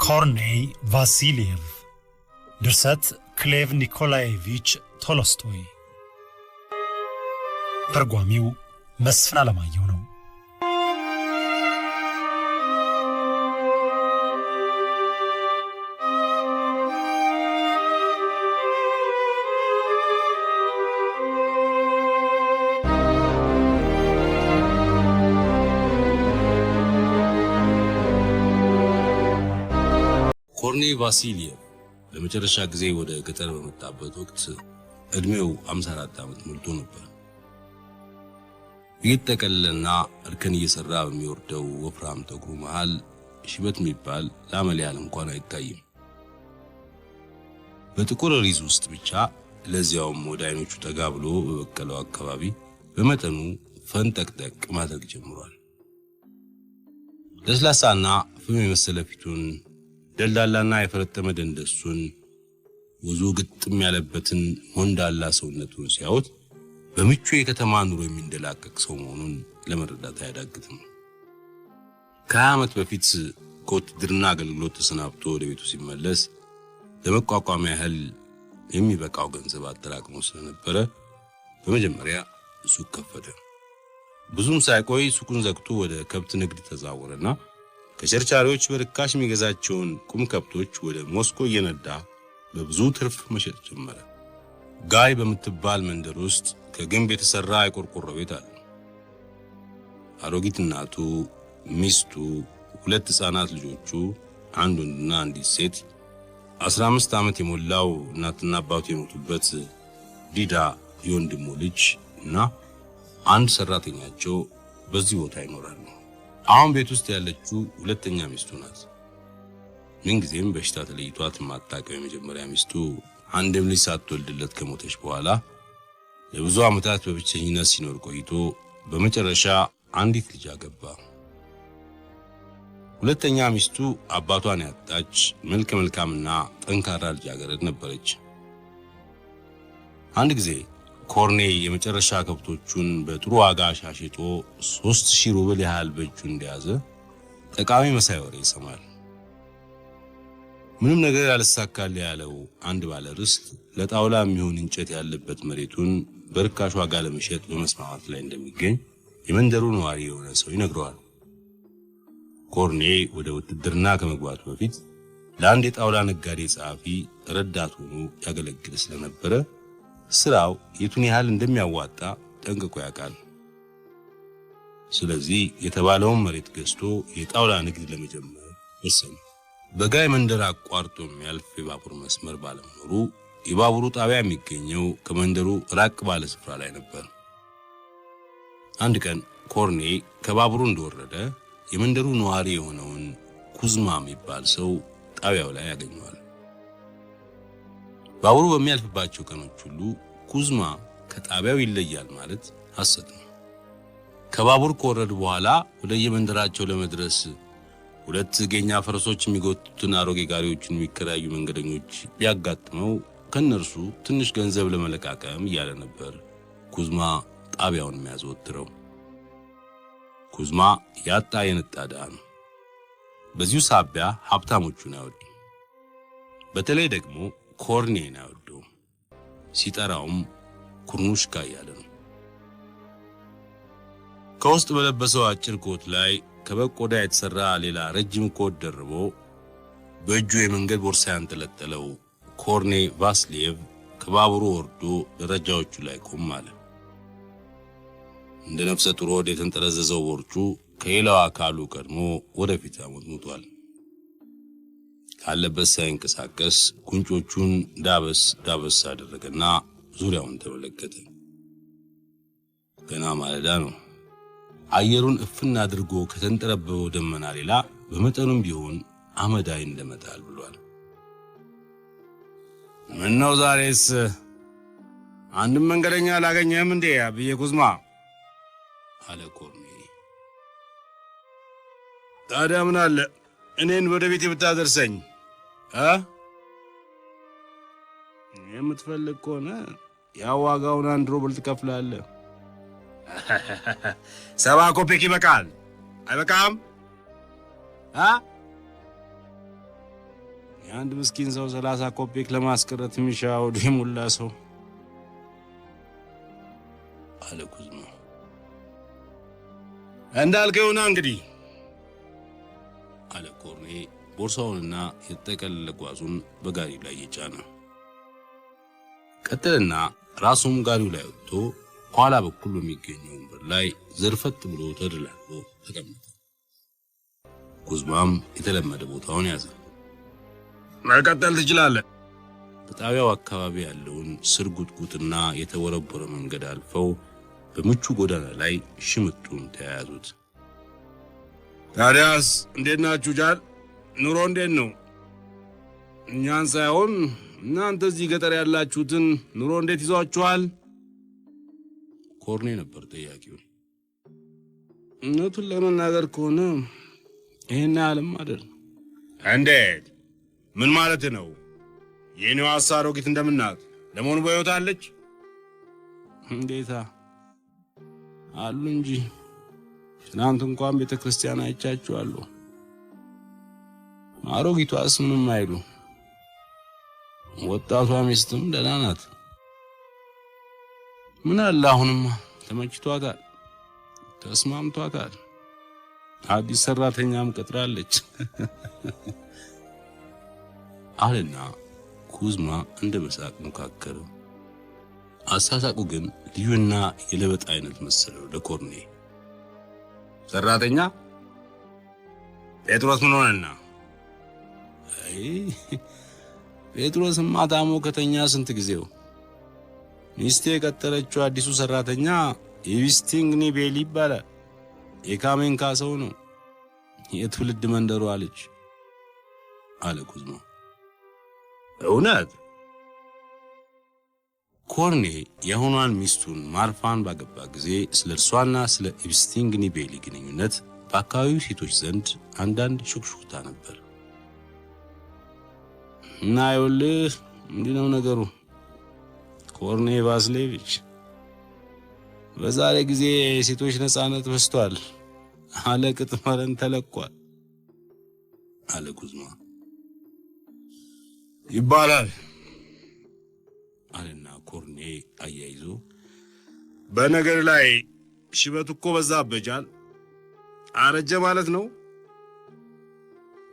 ኮርኔይ ቫሲሊየቭ። ድርሰት ክሌቭ ኒኮላዬቪች ቶልስቶይ። ተርጓሚው መስፍን አለማየሁ ነው። ኮርኔ ቫሲሊየቭ ለመጨረሻ ጊዜ ወደ ገጠር በመጣበት ወቅት ዕድሜው 54 ዓመት ሞልቶ ነበር። እየተጠቀለለና እርከን እየሰራ በሚወርደው ወፍራም ጠጉሩ መሃል ሽበት የሚባል ላመል ያህል እንኳን አይታይም። በጥቁር ሪዝ ውስጥ ብቻ፣ ለዚያውም ወደ አይኖቹ ጠጋ ብሎ በበቀለው አካባቢ በመጠኑ ፈንጠቅጠቅ ማድረግ ጀምሯል። ለስላሳና ፍም የመሰለ ፊቱን፣ ደልዳላና የፈረጠመ ደንደሱን፣ ወዙ ግጥም ያለበትን ሞንዳላ ሰውነቱን ሲያዩት በምቹ የከተማ ኑሮ የሚንደላቀቅ ሰው መሆኑን ለመረዳት አያዳግትም። ከ20 ዓመት በፊት ከውትድርና አገልግሎት ተሰናብቶ ወደ ቤቱ ሲመለስ ለመቋቋሚያ ያህል የሚበቃው ገንዘብ አጠራቅሞ ስለነበረ በመጀመሪያ ሱቅ ከፈተ። ብዙም ሳይቆይ ሱቁን ዘግቶ ወደ ከብት ንግድ ተዛወረና ከቸርቻሪዎች በርካሽ የሚገዛቸውን ቁም ከብቶች ወደ ሞስኮ እየነዳ በብዙ ትርፍ መሸጥ ጀመረ። ጋይ በምትባል መንደር ውስጥ ከግንብ የተሰራ የቆርቆሮ ቤት አለ። አሮጊት እናቱ፣ ሚስቱ፣ ሁለት ሕፃናት ልጆቹ፣ አንድ ወንድና አንዲት ሴት፣ 15 ዓመት የሞላው እናትና አባቱ የሞቱበት ዲዳ የወንድሙ ልጅ እና አንድ ሰራተኛቸው በዚህ ቦታ ይኖራሉ። አሁን ቤት ውስጥ ያለችው ሁለተኛ ሚስቱ ናት። ምንጊዜም በሽታ ተለይቷት የማታውቀው የመጀመሪያ ሚስቱ አንድም ልጅ ሳትወልድለት ከሞተች በኋላ ለብዙ ዓመታት በብቸኝነት ሲኖር ቆይቶ በመጨረሻ አንዲት ልጅ አገባ። ሁለተኛ ሚስቱ አባቷን ያጣች መልከ መልካምና ጠንካራ ልጃገረድ ነበረች። አንድ ጊዜ ኮርኔ የመጨረሻ ከብቶቹን በጥሩ ዋጋ ሻሽጦ 3000 ሩብል ያህል በእጁ እንደያዘ ጠቃሚ መሳይ ወሬ ይሰማል። ምንም ነገር ያልሳካል ያለው አንድ ባለ ርስት ለጣውላ የሚሆን እንጨት ያለበት መሬቱን በርካሽ ዋጋ ለመሸጥ በመስማማት ላይ እንደሚገኝ የመንደሩ ነዋሪ የሆነ ሰው ይነግረዋል። ኮርኔ ወደ ውትድርና ከመግባቱ በፊት ለአንድ የጣውላ ነጋዴ ጸሐፊ ረዳት ሆኖ ያገለግል ስለነበረ ስራው የቱን ያህል እንደሚያዋጣ ጠንቅቆ ያውቃል። ስለዚህ የተባለውን መሬት ገዝቶ የጣውላ ንግድ ለመጀመር ወሰነ። በጋይ መንደር አቋርጦ የሚያልፍ የባቡር መስመር ባለመኖሩ የባቡሩ ጣቢያ የሚገኘው ከመንደሩ ራቅ ባለ ስፍራ ላይ ነበር። አንድ ቀን ኮርኔ ከባቡሩ እንደወረደ የመንደሩ ነዋሪ የሆነውን ኩዝማ የሚባል ሰው ጣቢያው ላይ ያገኘዋል። ባቡሩ በሚያልፍባቸው ቀኖች ሁሉ ኩዝማ ከጣቢያው ይለያል ማለት ሐሰት ነው። ከባቡር ከወረዱ በኋላ ወደ የመንደራቸው ለመድረስ ሁለት ጌኛ ፈረሶች የሚጎትቱትን አሮጌ ጋሪዎችን የሚከራዩ መንገደኞች ቢያጋጥመው ከእነርሱ ትንሽ ገንዘብ ለመለቃቀም እያለ ነበር ኩዝማ ጣቢያውን የሚያዘወትረው። ኩዝማ ያጣ የነጣ ድሃ ነው። በዚሁ ሳቢያ ሀብታሞቹን አይወድም። በተለይ ደግሞ ኮርኔን አይወደውም። ሲጠራውም ኩርኑሽካ እያለ ነው። ከውስጥ በለበሰው አጭር ኮት ላይ ከበግ ቆዳ የተሰራ ሌላ ረጅም ኮት ደርቦ በእጁ የመንገድ ቦርሳ ያንጠለጠለው ኮርኔ ቫስሊየቭ ከባቡሩ ወርዶ ደረጃዎቹ ላይ ቆም አለ። እንደ ነፍሰ ጡር ሆድ የተንጠረዘዘው ቦርጩ ከሌላው አካሉ ቀድሞ ወደፊት አሞጥሙጧል። ካለበት ሳይንቀሳቀስ ጉንጮቹን ዳበስ ዳበስ አደረገና ዙሪያውን ተመለከተ። ገና ማለዳ ነው። አየሩን እፍን አድርጎ ከተንጠረበበው ደመና ሌላ በመጠኑም ቢሆን አመዳይ እንደመጣል ብሏል። ምነው ዛሬስ አንድም መንገደኛ አላገኘህም እንዴ አብዬ ኩዝማ? አለ ኮርኔ። ታዲያ ምን አለ እኔን ወደ ቤቴ ብታደርሰኝ እ የምትፈልግ ከሆነ ያው ዋጋውን 1 ሩብል ትከፍላለህ። 70 ኮፔክ ይበቃል። አይበቃም? አ የአንድ ምስኪን ሰው 30 ኮፔክ ለማስቀረት የሚሻ ሆዱ የሞላ ሰው አለ ኩዝማ። እንዳልከው ይሁና እንግዲህ አለ ኮርኔ ቦርሳውንና የተጠቀለለ ጓዙን በጋሪው ላይ እየጫነ። ቀጠልና ራሱም ጋሪው ላይ ወጥቶ ከኋላ በኩል በሚገኘው ወንበር ላይ ዘርፈት ብሎ ተደላድሎ ተቀመጠ። ኩዝማም የተለመደ ቦታውን ያዘ። መቀጠል ትችላለህ። በጣቢያው አካባቢ ያለውን ስርጉጥጉጥና የተቦረቦረ መንገድ አልፈው በምቹ ጎዳና ላይ ሽምጡን ተያያዙት። ታዲያስ እንዴት ናችሁ ጃል? ኑሮ እንዴት ነው? እኛን ሳይሆን እናንተ እዚህ ገጠር ያላችሁትን ኑሮ እንዴት ይዟችኋል? ኮርኔ ነበር ጠያቂው። እውነቱን ለመናገር ከሆነ ይሄን ያህልም አይደል። እንዴት? ምን ማለት ነው? የኔዋ አሮጊት እንደምናት ለመሆኑ በሕይወት አለች? እንዴታ አሉ እንጂ ትናንት እንኳን ቤተ ክርስቲያን አይቻችኋለሁ። አሮጊቷስ ምንም አይሉ፣ ወጣቷ ሚስትም ደህና ናት። ምን አለ አሁንማ ተመችቷታል፣ ተስማምቷታል። አዲስ ሰራተኛም ቀጥራለች አለና ኩዝማ እንደ መሳቅ ሞካከረ። አሳሳቁ ግን ልዩና የለበጥ አይነት መሰለው ለኮርኔ። ሰራተኛ ጴጥሮስ ምን ሆነና? አይ ጴጥሮስማ ታሞ ከተኛ ስንት ጊዜው። ሚስቴ የቀጠረችው አዲሱ ሰራተኛ የቪስቲንግኒ ቤሊ ይባላል። የካሜንካ ሰው ነው። የትውልድ መንደሩ አለች አለ ኩዝማ። እውነት? ኮርኔ የአሁኗን ሚስቱን ማርፋን ባገባ ጊዜ ስለ እርሷና ስለ ኢብስቲንግኒ ቤሊ ግንኙነት በአካባቢው ሴቶች ዘንድ አንዳንድ ሹክሹክታ ነበር። እና ይኸውልህ እንዲህ ነው ነገሩ ኮርኔ ቫስሌቪች፣ በዛሬ ጊዜ የሴቶች ነጻነት በዝቷል፣ አለቅጥ መረን ተለቋል አለ ኩዝማ። ይባላል አለና ኮርኔ አያይዞ በነገር ላይ ሽበት እኮ በዛበጃል፣ አረጀ ማለት ነው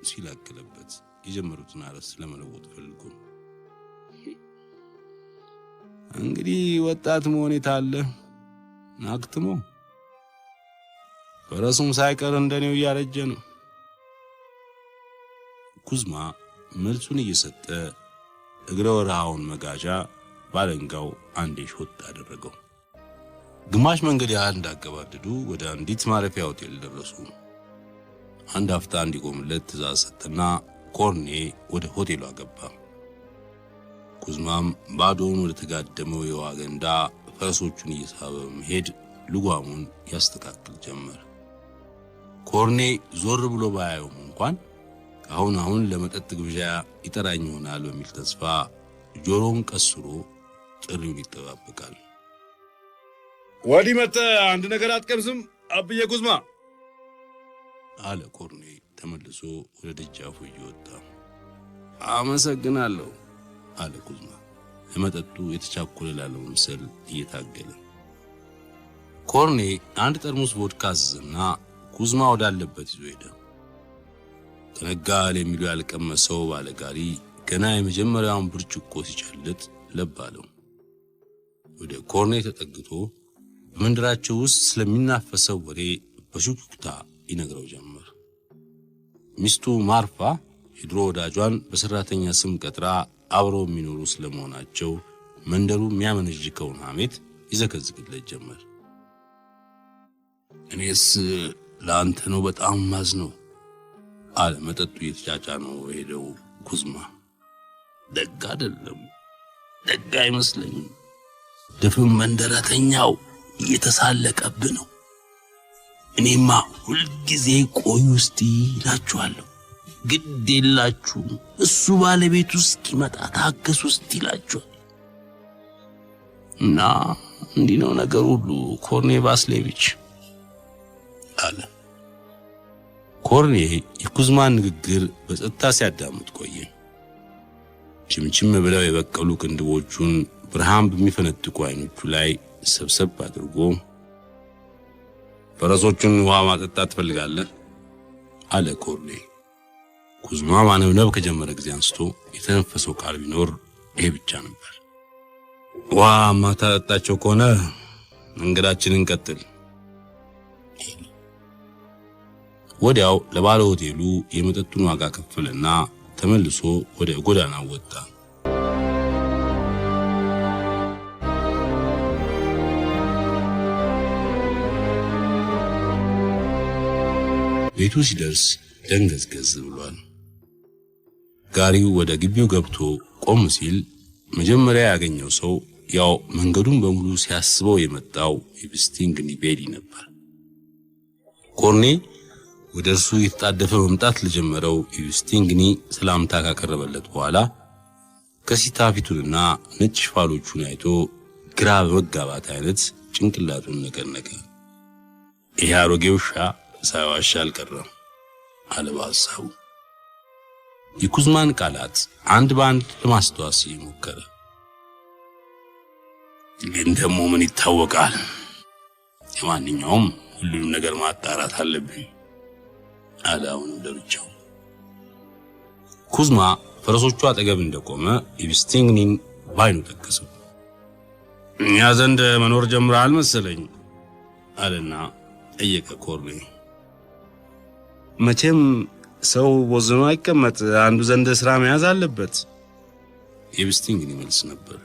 ሲል አከለበት። የጀመሩትን አርዕስት ለመለወጥ ፈልጎ እንግዲህ ወጣት መሆን የታለ አክትሞ ፈረሱም ሳይቀር እንደኔው እያረጀ ነው። ኩዝማ መልሱን እየሰጠ እግረ ወረሃውን መጋዣ ባለንጋው አንዴ ሾጥ አደረገው። ግማሽ መንገድ ያህል እንዳገባደዱ ወደ አንዲት ማረፊያ ሆቴል ደረሱ። አንድ አፍታ እንዲቆምለት ትእዛዝ ሰጠና ኮርኔ ወደ ሆቴሉ አገባ። ኩዝማም ባዶውን ወደ ተጋደመው የውሃ ገንዳ ፈረሶቹን እየሳበ በመሄድ ልጓሙን ያስተካክል ጀመር። ኮርኔ ዞር ብሎ ባያየውም እንኳን አሁን አሁን ለመጠጥ ግብዣ ይጠራኝ ይሆናል በሚል ተስፋ ጆሮውን ቀስሮ ጥሪውን ይጠባበቃል። ወዲህ መጥተህ አንድ ነገር አትቀምስም አብዬ ኩዝማ አለ ኮርኔ ተመልሶ ወደ ደጃፉ እየወጣ። አመሰግናለሁ አለ ኩዝማ ለመጠጡ የተቻኮለ ላለመምሰል እየታገለ። ኮርኔ አንድ ጠርሙስ ቮድካ አዘዘና ኩዝማ ወዳለበት ይዞ ሄደ። ከነጋል የሚሉ ያልቀመሰው ባለጋሪ ገና የመጀመሪያውን ብርጭቆ ሲጨልጥ ለብ አለው። ወደ ኮርኔ ተጠግቶ በመንደራቸው ውስጥ ስለሚናፈሰው ወሬ በሹክሹክታ ይነግረው ጀመር። ሚስቱ ማርፋ የድሮ ወዳጇን በሰራተኛ ስም ቀጥራ አብረው የሚኖሩ ስለመሆናቸው መንደሩ የሚያመነዥከውን ሐሜት ይዘከዝክለት ጀመር። እኔስ ለአንተ ነው በጣም ማዝነው አለ መጠጡ እየተጫጫነው ሄደው ኩዝማ። ደግ አይደለም፣ ደግ አይመስለኝም። ድፍን መንደረተኛው እየተሳለቀብህ ነው። እኔማ ሁልጊዜ ቆዩ እስቲ እላችኋለሁ። ግድ የላችሁም፣ እሱ ባለቤቱ እስኪመጣ ታገሱ እስቲ ይላችኋል። እና እንዲህ ነው ነገር ሁሉ ኮርኔ ቫስሌቪች አለ። ኮርኔ የኩዝማን ንግግር በጸጥታ ሲያዳምጥ ቆየ። ችምችም ብለው የበቀሉ ቅንድቦቹን ብርሃን በሚፈነጥቁ አይኖቹ ላይ ሰብሰብ አድርጎ ፈረሶቹን ውሃ ማጠጣት ትፈልጋለህ? አለ ኮርኔ። ኩዝማ ማነብነብ ከጀመረ ጊዜ አንስቶ የተነፈሰው ቃል ቢኖር ይሄ ብቻ ነበር። ውሃ ማታጠጣቸው ከሆነ መንገዳችንን ቀጥል። ወዲያው ለባለ ሆቴሉ የመጠጡን ዋጋ ከፈለና ተመልሶ ወደ ጎዳናው ወጣ። ቤቱ ሲደርስ ደንገዝገዝ ብሏል። ጋሪው ወደ ግቢው ገብቶ ቆም ሲል መጀመሪያ ያገኘው ሰው ያው መንገዱን በሙሉ ሲያስበው የመጣው ኢብስቲንግኒ ቤሊ ነበር። ኮርኔ ወደ እርሱ የተጣደፈ መምጣት ለጀመረው ኢብስቲንግኒ ሰላምታ ካቀረበለት በኋላ ከሲታ ፊቱንና ነጭ ሽፋሎቹን አይቶ ግራ በመጋባት አይነት ጭንቅላቱን ነቀነቀ። ይሄ አሮጌ ውሻ ሳይዋሽ አልቀረም አለ በሐሳቡ። የኩዝማን ቃላት አንድ በአንድ ለማስታወስ ሞከረ። ግን ደግሞ ምን ይታወቃል፣ ለማንኛውም ሁሉንም ነገር ማጣራት አለብኝ አለ አሁንም ለብቻው። ኩዝማ ፈረሶቹ አጠገብ እንደቆመ ኢብስቲንግኒን ባይኑ ጠቀሰው። እኛ ዘንድ መኖር ጀምረሃል መሰለኝ አለና ጠየቀ ኮርኔ። መቼም ሰው ቦዝኖ አይቀመጥ፣ አንዱ ዘንድ ስራ መያዝ አለበት የኢብስቲንግኒ መልስ ነበር።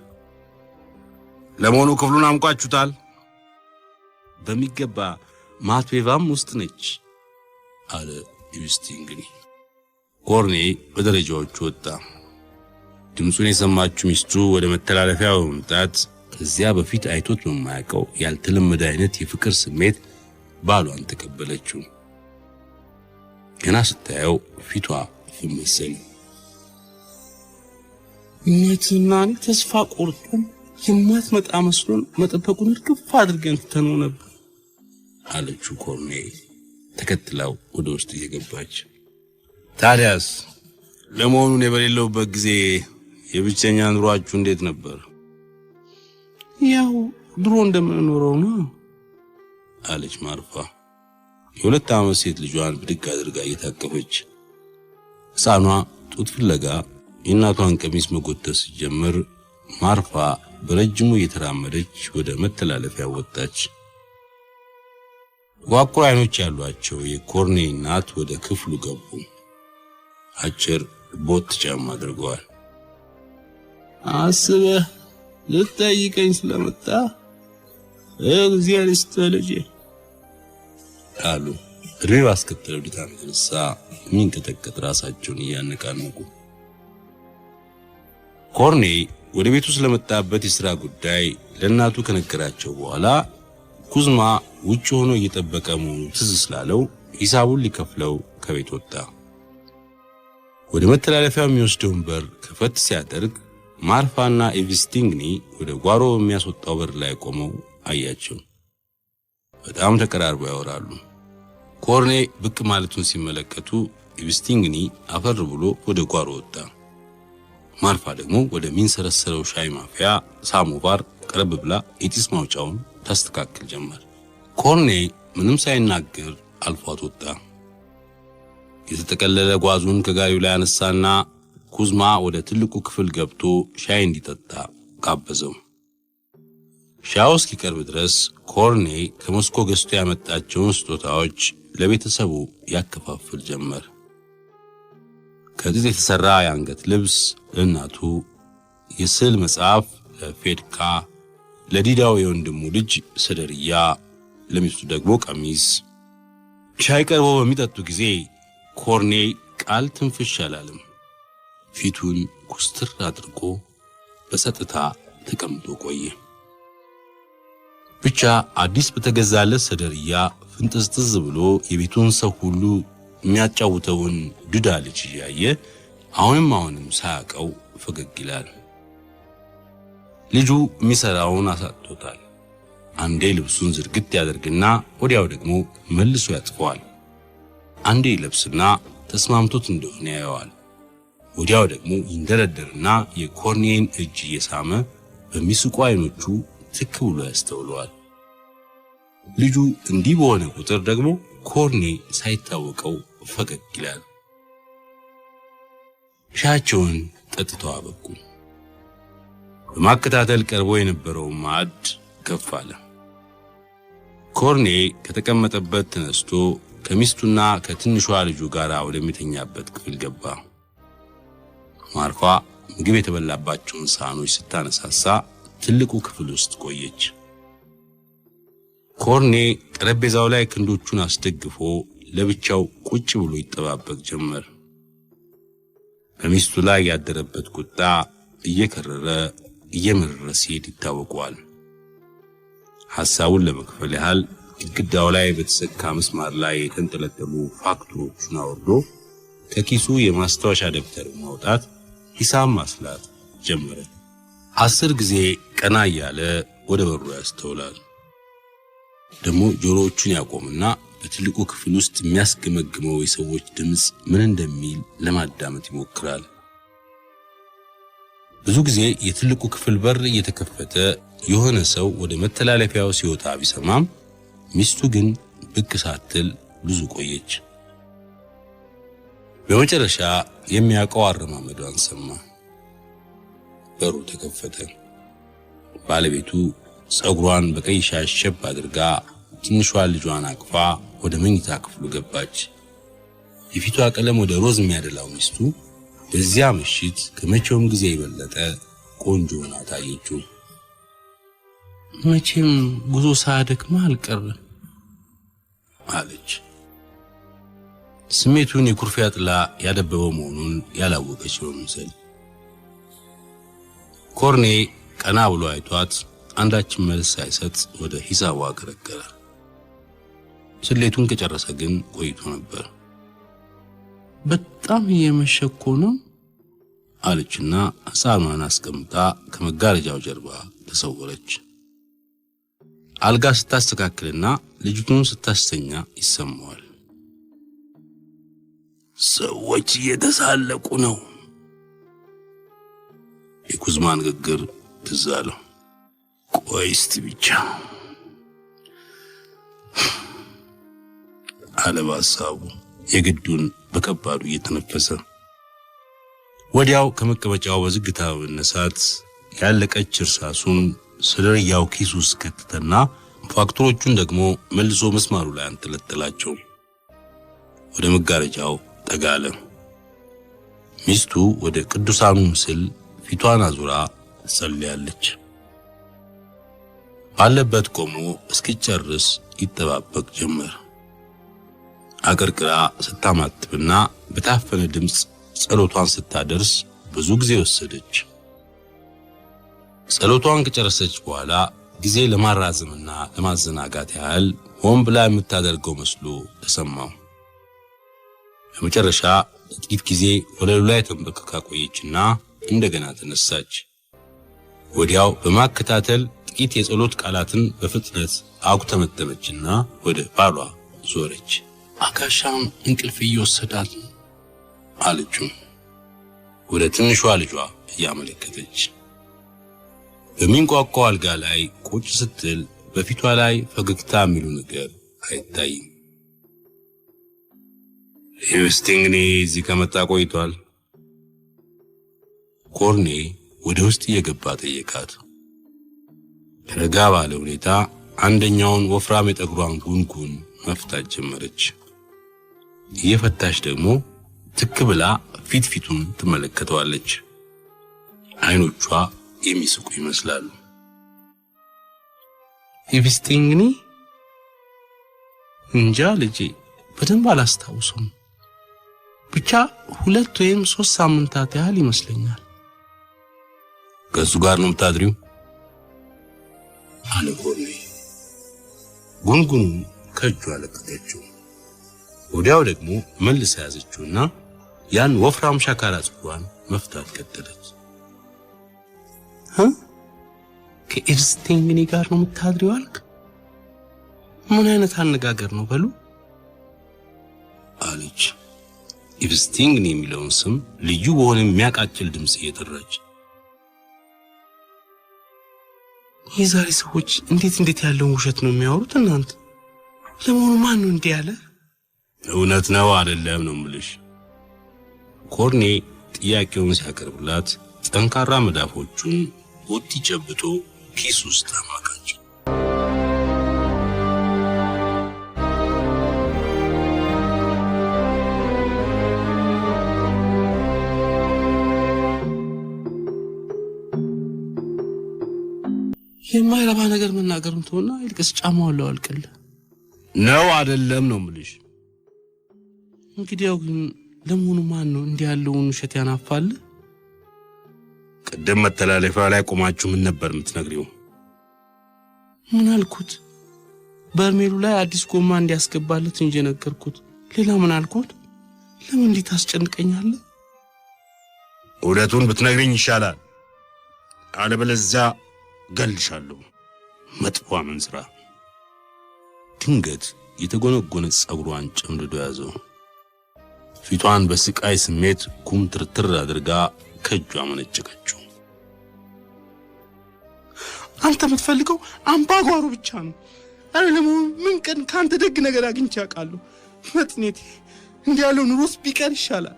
ለመሆኑ ክፍሉን አምቋችሁታል? በሚገባ ማትዌቫም ውስጥ ነች አለ ኢብስቲንግኒ። ኮርኔ በደረጃዎቹ ወጣ። ድምፁን የሰማችው ሚስቱ ወደ መተላለፊያው በመምጣት ከዚያ በፊት አይቶት በማያውቀው ያልተለመደ አይነት የፍቅር ስሜት ባሏን ተቀበለችው። ገና ስታየው ፊቷ ፍም መሰለ። እውነትና እኔ ተስፋ ቆርጠን የማትመጣ መስሎን መጠበቁን እርግፍ አድርገን ትተነው ነበር አለችው ኮርኔ ተከትላው ወደ ውስጥ እየገባች። ታዲያስ ለመሆኑ እኔ በሌለሁበት ጊዜ የብቸኛ ኑሯችሁ እንዴት ነበር? ያው ድሮ እንደምንኖረው ነው አለች ማርፋ የሁለት ዓመት ሴት ልጇን ብድግ አድርጋ እየታቀፈች። ሕፃኗ ጡት ፍለጋ የእናቷን ቀሚስ መጎተት ስትጀምር ማርፋ በረጅሙ እየተራመደች ወደ መተላለፊያ ወጣች። ጥቋቁር አይኖች ያሏቸው የኮርኔ እናት ወደ ክፍሉ ገቡ። አጭር ቦት ጫማ አድርገዋል። አስበህ ልትጠይቀኝ ስለመጣ እግዚአብሔር ይስጥህ ልጄ አሉ እድሜ ባስከተለው ድካም የተነሳ የሚንቀጠቀጥ ራሳቸውን እያነቃነቁ። ኮርኔ ወደ ቤቱ ስለመጣበት የሥራ ጉዳይ ለእናቱ ከነገራቸው በኋላ ኩዝማ ውጭ ሆኖ እየጠበቀ መሆኑ ትዝ ስላለው ሂሳቡን ሊከፍለው ከቤት ወጣ። ወደ መተላለፊያው የሚወስደውን በር ከፈት ሲያደርግ ማርፋና ኢቪስቲንግኒ ወደ ጓሮ በሚያስወጣው በር ላይ ቆመው አያቸው። በጣም ተቀራርበው ያወራሉ። ኮርኔ ብቅ ማለቱን ሲመለከቱ ኢቪስቲንግኒ አፈር ብሎ ወደ ጓሮ ወጣ። ማርፋ ደግሞ ወደሚንሰረሰረው ሻይ ማፍያ ሳሞቫር ቀረብ ብላ የጢስ ማውጫውን ታስተካክል ጀመር። ኮርኔ ምንም ሳይናገር አልፏት ወጣ። የተጠቀለለ ጓዙን ከጋሪው ላይ አነሳና ኩዝማ ወደ ትልቁ ክፍል ገብቶ ሻይ እንዲጠጣ ጋበዘው። ሻዩ እስኪቀርብ ድረስ ኮርኔ ከሞስኮ ገዝቶ ያመጣቸውን ስጦታዎች ለቤተሰቡ ያከፋፍል ጀመር። ከጥጥ የተሰራ የአንገት ልብስ ለእናቱ፣ የስዕል መጽሐፍ ለፌድካ፣ ለዲዳው የወንድሙ ልጅ ሰደርያ፣ ለሚስቱ ደግሞ ቀሚስ። ሻይ ቀርቦ በሚጠጡ ጊዜ ኮርኔ ቃል ትንፍሽ አላለም። ፊቱን ኩስትር አድርጎ በጸጥታ ተቀምጦ ቆየ። ብቻ አዲስ በተገዛለት ሰደርያ ፍንጥዝጥዝ ብሎ የቤቱን ሰው ሁሉ የሚያጫውተውን ዱዳ ልጅ እያየ አሁንም አሁንም ሳያውቀው ፈገግ ይላል። ልጁ የሚሰራውን አሳጥቶታል። አንዴ ልብሱን ዝርግት ያደርግና ወዲያው ደግሞ መልሶ ያጥፈዋል። አንዴ ይለብስና ተስማምቶት እንደሆነ ያየዋል። ወዲያው ደግሞ ይንደረደርና የኮርኔን እጅ እየሳመ በሚስቁ አይኖቹ ትክ ብሎ ያስተውለዋል። ልጁ እንዲህ በሆነ ቁጥር ደግሞ ኮርኔ ሳይታወቀው ፈገግ ይላል። ሻያቸውን ጠጥተው አበቁ። በማከታተል ቀርቦ የነበረው ማዕድ ከፍ አለ። ኮርኔ ከተቀመጠበት ተነስቶ ከሚስቱና ከትንሿ ልጁ ጋር ወደሚተኛበት ክፍል ገባ። ማርፋ ምግብ የተበላባቸውን ሳህኖች ስታነሳሳ ትልቁ ክፍል ውስጥ ቆየች። ኮርኔ ጠረጴዛው ላይ ክንዶቹን አስደግፎ ለብቻው ቁጭ ብሎ ይጠባበቅ ጀመር። በሚስቱ ላይ ያደረበት ቁጣ እየከረረ እየመረረ ሲሄድ ይታወቀዋል። ሐሳቡን ለመክፈል ያህል ግድግዳው ላይ በተሰካ ምስማር ላይ የተንጠለጠሉ ፋክቱሮቹን አውርዶ ከኪሱ የማስታወሻ ደብተር ማውጣት ሂሳብ ማስላት ጀመረ። 10 ጊዜ ቀና እያለ ወደ በሩ ያስተውላል። ደግሞ ጆሮዎቹን ያቆምና በትልቁ ክፍል ውስጥ የሚያስገመግመው የሰዎች ድምፅ ምን እንደሚል ለማዳመጥ ይሞክራል። ብዙ ጊዜ የትልቁ ክፍል በር እየተከፈተ የሆነ ሰው ወደ መተላለፊያው ሲወጣ ቢሰማም ሚስቱ ግን ብቅ ሳትል ብዙ ቆየች። በመጨረሻ የሚያውቀው አረማመዷን ሰማ። በሩ ተከፈተ። ባለቤቱ ፀጉሯን በቀይ ሻሽ ሸብ አድርጋ ትንሿ ልጇን አቅፋ ወደ መኝታ ክፍሉ ገባች። የፊቷ ቀለም ወደ ሮዝ የሚያደላው ሚስቱ በዚያ ምሽት ከመቼውም ጊዜ የበለጠ ቆንጆ ሆና ታየችው። መቼም ጉዞ ሳያደክምህ አልቀረም አለች። ስሜቱን የኩርፊያ ጥላ ያደበበው መሆኑን ያላወቀች በመምሰል ኮርኔ ቀና ብሎ አይቷት አንዳችን መልስ ሳይሰጥ ወደ ሂሳቡ አቀረቀረ። ስሌቱን ከጨረሰ ግን ቆይቶ ነበር። በጣም እየመሸ እኮ ነው አለችና ሕፃኗን አስቀምጣ ከመጋረጃው ጀርባ ተሰወረች። አልጋ ስታስተካክልና ልጅቱን ስታስተኛ ይሰማዋል። ሰዎች እየተሳለቁ ነው። የኩዝማ ንግግር ትዝ አለው። ቆይ እስቲ ብቻ አለ በሀሳቡ የግዱን በከባዱ እየተነፈሰ። ወዲያው ከመቀመጫው በዝግታ በመነሳት ያለቀች እርሳሱን ስደርያው ኪሱ ውስጥ ከተተና ፋክቱሮቹን ደግሞ መልሶ መስማሩ ላይ አንጠለጠላቸው። ወደ መጋረጃው ጠጋ አለ። ሚስቱ ወደ ቅዱሳኑ ምስል ፊቷን አዙራ ትጸልያለች። ባለበት ቆሞ እስኪጨርስ ይጠባበቅ ጀመር። አቀርቅራ ስታማትብና በታፈነ ድምፅ ጸሎቷን ስታደርስ ብዙ ጊዜ ወሰደች። ጸሎቷን ከጨረሰች በኋላ ጊዜ ለማራዘምና ለማዘናጋት ያህል ሆን ብላ የምታደርገው መስሎ ተሰማው። በመጨረሻ ለጥቂት ጊዜ ወለሉ ላይ ተንበርክካ ቆየችና እንደገና ተነሳች። ወዲያው በማከታተል ጥቂት የጸሎት ቃላትን በፍጥነት አጉተመተመችና ወደ ባሏ ዞረች። አጋሻም እንቅልፍ እየወሰዳት ነው አለችው ወደ ትንሿ ልጇ እያመለከተች። በሚንቋቋው አልጋ ላይ ቁጭ ስትል በፊቷ ላይ ፈገግታ የሚሉ ነገር አይታይም። ኢቭስቲንግኒ እዚህ ከመጣ ቆይቷል። ኮርኔ ወደ ውስጥ እየገባ ጠየቃት። ረጋ ባለ ሁኔታ አንደኛውን ወፍራም የጠጉሯን ጉንጉን መፍታት ጀመረች። እየፈታች ደግሞ ትክ ብላ ፊት ፊቱን ትመለከተዋለች። አይኖቿ የሚስቁ ይመስላሉ። ኢቭስቲንግኒ እንጃ ልጄ፣ በደንብ አላስታውሱም። ብቻ 2 ወይም 3 ሳምንታት ያህል ይመስለኛል። ከሱ ጋር ነው የምታድሪው? አለ ኮርኔ። ጉንጉኑ ከእጇ ለቀቀችው። ወዲያው ደግሞ መልሳ ያዘችውና ያን ወፍራም ሻካራ ፀጉሯን መፍታት ቀጠለች። ከኤቭስቲንግኒ ጋር ነው የምታድሪው አልክ? ምን አይነት አነጋገር ነው በሉ አለች። ኢቭስቲንግኒ የሚለውን ስም ልዩ በሆነ የሚያቃጭል ድምፅ እየጠራች። የዛሬ ሰዎች እንዴት እንዴት ያለውን ውሸት ነው የሚያወሩት እናንተ። ለመሆኑ ማን ነው እንዲህ ያለ? እውነት ነው አይደለም ነው የምልሽ። ኮርኔ ጥያቄውን ሲያቀርብላት ጠንካራ መዳፎቹን ቦቲ ጨብጦ ኪስ ውስጥ አማካቸው። የማይረባ ነገር መናገርም ተውና ይልቅስ ጫማውን ላወልቅልህ። ነው አይደለም ነው የምልሽ። እንግዲያው ግን ለመሆኑ ማን ነው እንዲህ ያለውን ውሸት ያናፋል? ቅድም መተላለፊያ ላይ ቆማችሁ ምን ነበር የምትነግሪው? ምን አልኩት? በርሜሉ ላይ አዲስ ጎማ እንዲያስገባለት እንጂ ነገርኩት። ሌላ ምን አልኩት? ለምን እንዲህ ታስጨንቀኛለህ? እውነቱን ብትነግሪኝ ይሻላል፣ አለበለዚያ እገልሻለሁ። መጥፎ አመንዝራ። ድንገት የተጎነጎነ ጸጉሯን ጨምድዶ ያዘው። ፊቷን በስቃይ ስሜት ኩምትርትር አድርጋ ከእጇ መነጨቀችው። አንተ የምትፈልገው አምባጓሮ ብቻ ነው። አረ ለመሆኑ ምን ቀን ከአንተ ደግ ነገር አግኝቼ አውቃለሁ? መጥኔቴ፣ እንዲህ ያለው ኑሮስ ቢቀር ይሻላል።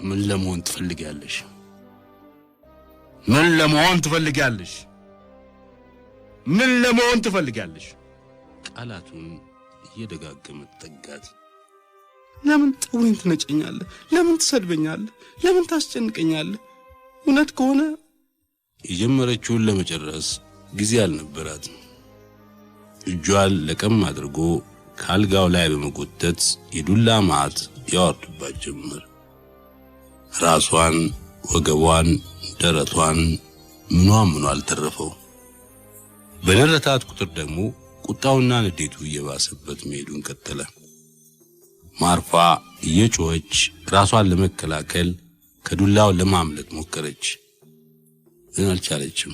ምን ለመሆን ትፈልጊያለሽ? ምን ለመሆን ትፈልጊያለሽ? ምን ለመሆን ትፈልጊያለሽ? ቃላቱን እየደጋገመ ጠጋት። ለምን ጠጉሬን ትነጨኛለህ? ለምን ትሰድበኛለህ? ለምን ታስጨንቀኛለህ? እውነት ከሆነ የጀመረችውን ለመጨረስ ጊዜ አልነበራትም። እጇን ለቀም አድርጎ ከአልጋው ላይ በመጎተት የዱላ ማዕት ያወርድባት ጀመር። ራሷን፣ ወገቧን፣ ደረቷን ምኗ ምኗ አልተረፈው። በነረታት ቁጥር ደግሞ ቁጣውና ንዴቱ እየባሰበት መሄዱን ቀጠለ። ማርፋ እየጮኸች ራሷን ለመከላከል ከዱላው ለማምለጥ ሞከረች፣ ግን አልቻለችም።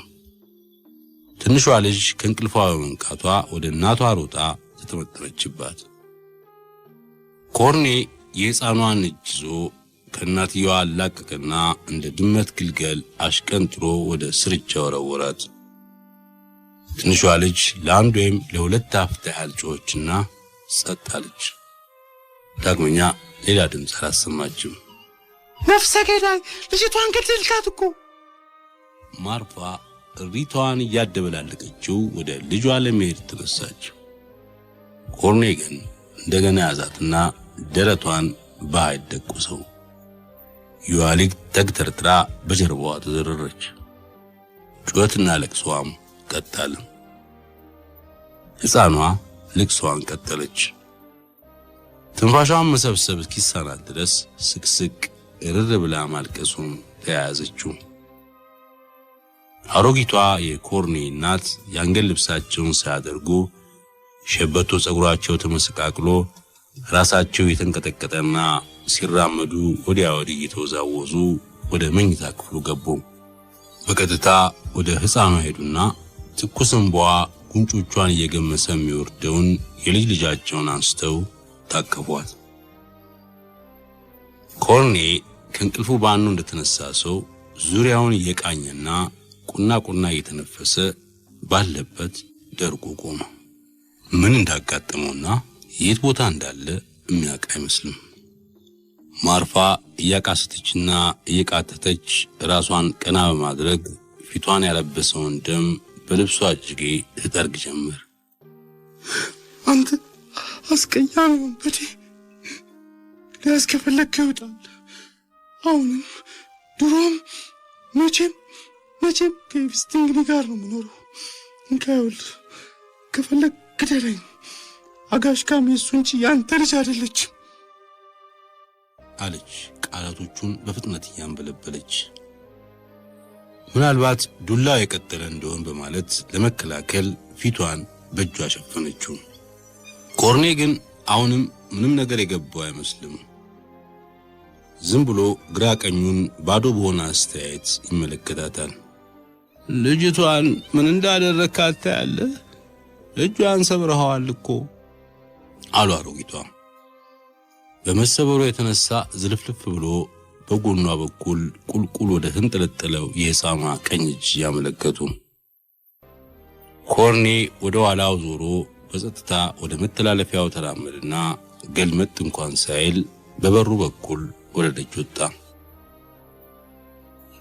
ትንሿ ልጅ ከእንቅልፏ በመንቃቷ ወደ እናቷ ሮጣ ተጠመጠመችባት። ኮርኔ የሕፃኗን እጅ ይዞ ከእናትየዋ አላቀቀና እንደ ድመት ግልገል አሽቀንጥሮ ወደ ስርቻ ወረወራት። ትንሿ ልጅ ለአንድ ወይም ለሁለት አፍታ ያህል ጮኸችና ጸጥ አለች። ዳግመኛ ሌላ ድምፅ አላሰማችም። ነፍሰ ገዳይ፣ ልጅቷን ገደልካት እኮ። ማርፋ እሪቷን እያደበላለቀችው ወደ ልጇ ለመሄድ ተነሳች። ኮርኔ ግን እንደገና ያዛትና ደረቷን በኃይል ደቆሰው። ዩዋሊክ ተግተርትራ በጀርባዋ ተዘረረች። ጩኸትና ለቅሷም ቀጠለ። ሕፃኗ ልቅሷን ቀጠለች። ትንፋሿን መሰብሰብ እስኪሳናት ድረስ ስቅስቅ እርር ብላ ማልቀሱን ተያያዘችው። አሮጊቷ የኮርኔ እናት የአንገት ልብሳቸውን ሳያደርጉ ሸበቶ ጸጉራቸው ተመሰቃቅሎ ራሳቸው የተንቀጠቀጠና ሲራመዱ ወዲያ ወዲህ እየተወዛወዙ ወደ መኝታ ክፍሉ ገቡ። በቀጥታ ወደ ሕፃኗ ሄዱና ትኩስ እንባዋ ጉንጮቿን እየገመሰ የሚወርደውን የልጅ ልጃቸውን አንስተው ታቀፏት። ኮርኔ ከእንቅልፉ ባኖ እንደተነሳ ሰው ዙሪያውን እየቃኘና ቁና ቁና እየተነፈሰ ባለበት ደርቆ ቆመ። ምን እንዳጋጠመውና የት ቦታ እንዳለ የሚያውቅ አይመስልም። ማርፋ እያቃሰተችና እየቃተተች ራሷን ቀና በማድረግ ፊቷን ያለበሰውን ደም በልብሷ እጅጌ ትጠርግ ጀመር። አንተ አስቀያሚ ወንበዴ፣ ሊያስከፈለግከው ይወጣል። አሁንም ድሮም መቼም መቼም ከኢቭስቲንግኒ ጋር ነው የምኖረው። እንካ ይኸውልህ፣ ከፈለግ ግደለኝ። አጋሽካም የእሱ እንጂ ያንተ ልጅ አይደለችም አለች፣ ቃላቶቹን በፍጥነት እያንበለበለች። ምናልባት ዱላው የቀጠለ እንደሆን በማለት ለመከላከል ፊቷን በእጇ ሸፈነችው። ኮርኔ ግን አሁንም ምንም ነገር የገባው አይመስልም። ዝም ብሎ ግራ ቀኙን ባዶ በሆነ አስተያየት ይመለከታታል። ልጅቷን ምን እንዳደረግካት ታያለህ? እጇን ሰብረኸዋል እኮ አሉ አሮጊቷ። በመሰበሩ የተነሳ ዝልፍልፍ ብሎ በጎኗ በኩል ቁልቁል ወደ ተንጠለጠለው የሕፃኗ ቀኝ እጅ ያመለከቱ። ኮርኔ ወደ ኋላው ዞሮ በጸጥታ ወደ መተላለፊያው ተራመደና ገልመጥ እንኳን ሳይል በበሩ በኩል ወደ ደጅ ወጣ።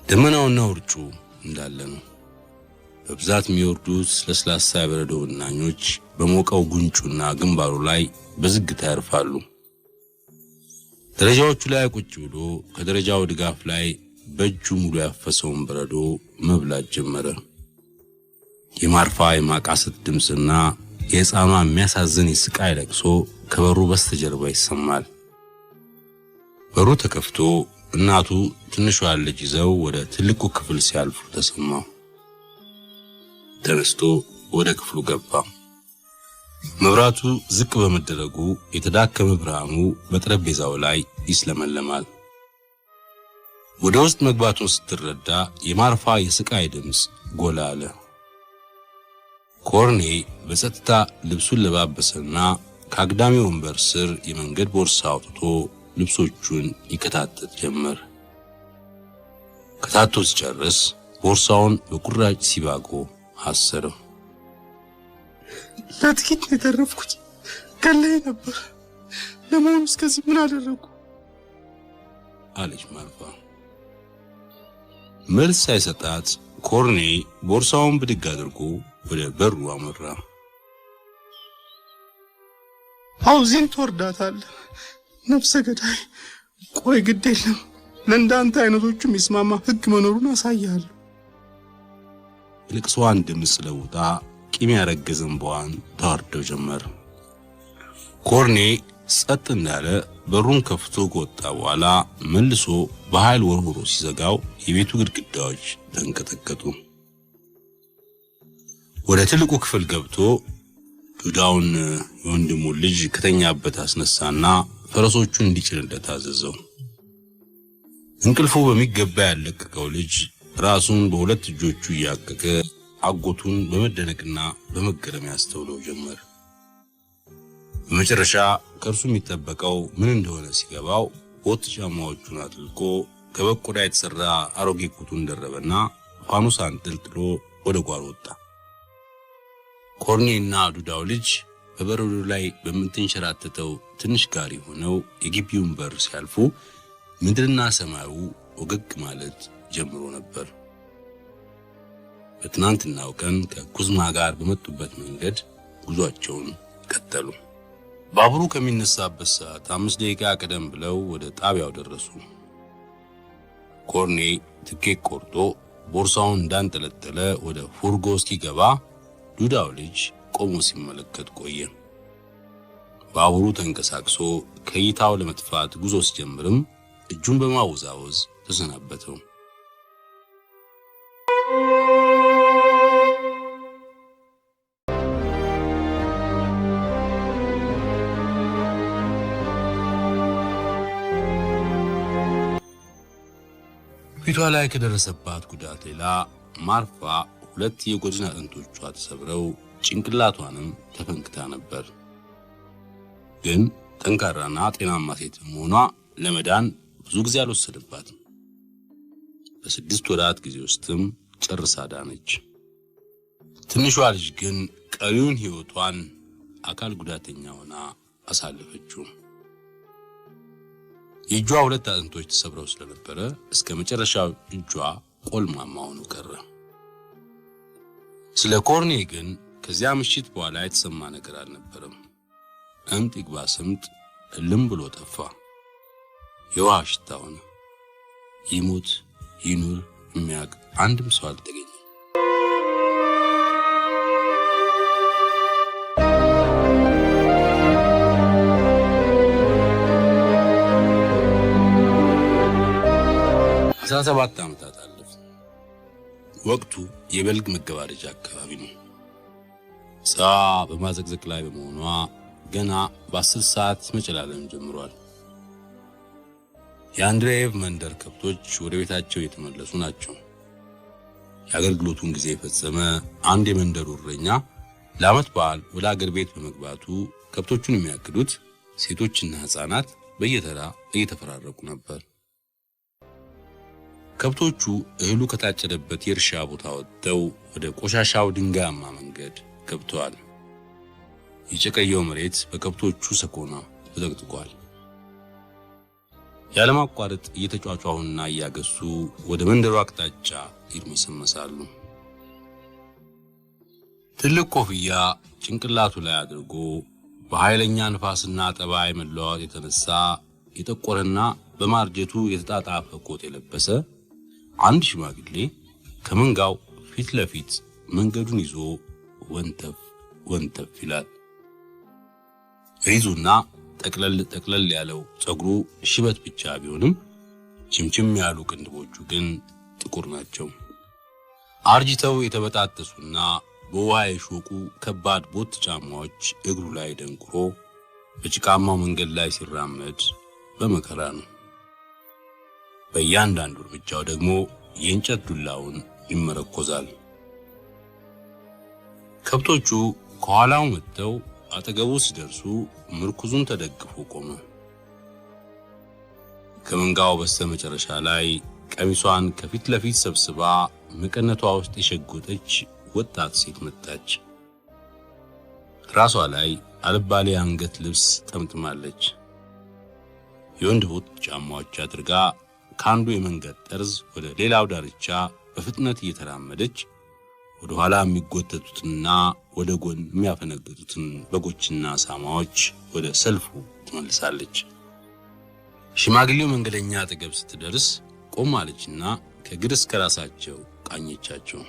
ደመናውና ውርጩ እንዳለ ነው። በብዛት የሚወርዱት ለስላሳ የበረዶ ብናኞች በሞቀው ጉንጩና ግንባሩ ላይ በዝግታ ያርፋሉ። ደረጃዎቹ ላይ ቁጭ ብሎ ከደረጃው ድጋፍ ላይ በእጁ ሙሉ ያፈሰውን በረዶ መብላት ጀመረ። የማርፋ የማቃሰት ድምፅና የሕፃኗ የሚያሳዝን የስቃይ ለቅሶ ከበሩ በስተጀርባ ይሰማል። በሩ ተከፍቶ እናቱ ትንሿን ልጅ ይዘው ወደ ትልቁ ክፍል ሲያልፉ ተሰማው። ተነስቶ ወደ ክፍሉ ገባ። መብራቱ ዝቅ በመደረጉ የተዳከመ ብርሃኑ በጠረጴዛው ላይ ይስለመለማል። ወደ ውስጥ መግባቱን ስትረዳ የማርፋ የስቃይ ድምፅ ጎላ አለ። ኮርኔ በጸጥታ ልብሱን ለባበሰና ከአግዳሚ ወንበር ስር የመንገድ ቦርሳ አውጥቶ ልብሶቹን ይከታተት ጀመር። ከታቶ ሲጨርስ ቦርሳውን በቁራጭ ሲባጎ አሰረው። ለጥቂት ነው የተረፍኩት። ገለኝ ነበር። ለመሆኑ እስከዚህ ምን አደረግኩ? አለች ማርፋ። መልስ ሳይሰጣት ኮርኔ ቦርሳውን ብድግ አድርጎ ወደ በሩ አመራ። አውዚን ትወርዳታለህ፣ ነፍሰ ገዳይ። ቆይ ግድ የለም ለእንዳንተ አይነቶቹ የሚስማማ ሕግ መኖሩን አሳያለሁ። የልቅሶዋን ድምፅ ለውጣ ቂም ያረገዘ እንባዋን ታወርደው ጀመር። ኮርኔ ጸጥ እንዳለ በሩን ከፍቶ ከወጣ በኋላ መልሶ በኃይል ወርውሮ ሲዘጋው የቤቱ ግድግዳዎች ተንቀጠቀጡ። ወደ ትልቁ ክፍል ገብቶ ዱዳውን የወንድሙን ልጅ ከተኛበት አስነሳና ፈረሶቹን እንዲጭንለት አዘዘው። እንቅልፉ በሚገባ ያለቀቀው ልጅ ራሱን በሁለት እጆቹ እያቀቀ አጎቱን በመደነቅና በመገረም ያስተውለው ጀመር። በመጨረሻ ከእርሱ የሚጠበቀው ምን እንደሆነ ሲገባው ቦት ጫማዎቹን አጥልቆ ከበግ ቆዳ የተሰራ አሮጌ ኮቱን ደረበና ፋኖስ አንጠልጥሎ ወደ ጓሮ ወጣ። ኮርኔና ዱዳው ልጅ በበረዶ ላይ በምትንሸራተተው ትንሽ ጋሪ ሆነው የግቢውን በር ሲያልፉ ምድርና ሰማዩ ወገግ ማለት ጀምሮ ነበር። በትናንትናው ቀን ከኩዝማ ጋር በመጡበት መንገድ ጉዟቸውን ቀጠሉ። ባቡሩ ከሚነሳበት ሰዓት 5 ደቂቃ ቀደም ብለው ወደ ጣቢያው ደረሱ። ኮርኔ ትኬት ቆርጦ ቦርሳውን እንዳንጠለጠለ ወደ ፉርጎ እስኪገባ ዱዳው ልጅ ቆሞ ሲመለከት ቆየ። ባቡሩ ተንቀሳቅሶ ከእይታው ለመጥፋት ጉዞ ሲጀምርም እጁን በማወዛወዝ ተሰናበተው። ፊቷ ላይ ከደረሰባት ጉዳት ሌላ ማርፋ 2 የጎድን አጥንቶቿ ተሰብረው ጭንቅላቷንም ተፈንክታ ነበር። ግን ጠንካራና ጤናማ ሴት በመሆኗ ለመዳን ብዙ ጊዜ አልወሰደባትም። በ6 ወራት ጊዜ ውስጥም ጨርሳ ዳነች። ትንሿ ልጅ ግን ቀሪውን ሕይወቷን አካል ጉዳተኛ ሆና አሳለፈችው። የእጇ 2 አጥንቶች ተሰብረው ስለነበረ እስከ መጨረሻው እጇ ቆልማማ ሆኖ ቀረ። ስለ ኮርኔ ግን ከዚያ ምሽት በኋላ የተሰማ ነገር አልነበረም። እምጥ ይግባ ስምጥ እልም ብሎ ጠፋ። የውሃ ሽታ ሆነ። ይሙት ይኑር የሚያውቅ አንድም ሰው አልተገኘም። 17 ዓመታት አለፉ። ወቅቱ የበልግ መገባደጃ አካባቢ ነው። ፀሐይ በማዘቅዘቅ ላይ በመሆኗ ገና በ10 ሰዓት መጨላለም ጀምሯል። የአንድሬቭ መንደር ከብቶች ወደ ቤታቸው የተመለሱ ናቸው። የአገልግሎቱን ጊዜ የፈጸመ አንድ የመንደሩ እረኛ ለዓመት በዓል ወደ አገር ቤት በመግባቱ ከብቶቹን የሚያግዱት ሴቶችና ሕፃናት በየተራ እየተፈራረቁ ነበር። ከብቶቹ እህሉ ከታጨደበት የእርሻ ቦታ ወጥተው ወደ ቆሻሻው ድንጋያማ መንገድ ገብተዋል። የጨቀየው መሬት በከብቶቹ ሰኮና ተጠቅጥቋል። ያለማቋረጥ እየተጯጯሁና እያገሱ ወደ መንደሩ አቅጣጫ ይርመሰመሳሉ። ትልቅ ኮፍያ ጭንቅላቱ ላይ አድርጎ በኃይለኛ ንፋስና ጠባይ መለዋወጥ የተነሳ የጠቆረና በማርጀቱ የተጣጣፈ ኮት የለበሰ አንድ ሽማግሌ ከመንጋው ፊት ለፊት መንገዱን ይዞ ወንተፍ ወንተፍ ይላል። ሪዙና ጠቅለል ጠቅለል ያለው ፀጉሩ ሽበት ብቻ ቢሆንም ችምችም ያሉ ቅንድቦቹ ግን ጥቁር ናቸው። አርጅተው የተበጣጠሱና በውሃ የሾቁ ከባድ ቦት ጫማዎች እግሩ ላይ ደንቁሮ በጭቃማው መንገድ ላይ ሲራመድ በመከራ ነው። በእያንዳንዱ እርምጃው ደግሞ የእንጨት ዱላውን ይመረኮዛል። ከብቶቹ ከኋላው መጥተው አጠገቡ ሲደርሱ ምርኩዙን ተደግፎ ቆመ። ከመንጋው በስተመጨረሻ ላይ ቀሚሷን ከፊት ለፊት ሰብስባ መቀነቷ ውስጥ የሸጎጠች ወጣት ሴት መጣች። ራሷ ላይ አልባሌ አንገት ልብስ ጠምጥማለች። የወንድ ቦት ጫማዎች አድርጋ ከአንዱ የመንገድ ጠርዝ ወደ ሌላው ዳርቻ በፍጥነት እየተራመደች ወደ ኋላ የሚጎተቱትና ወደ ጎን የሚያፈነግጡትን በጎችና ሳማዎች ወደ ሰልፉ ትመልሳለች። ሽማግሌው መንገደኛ አጠገብ ስትደርስ ቆም አለችና ከግር እስከ ራሳቸው ቃኘቻቸው።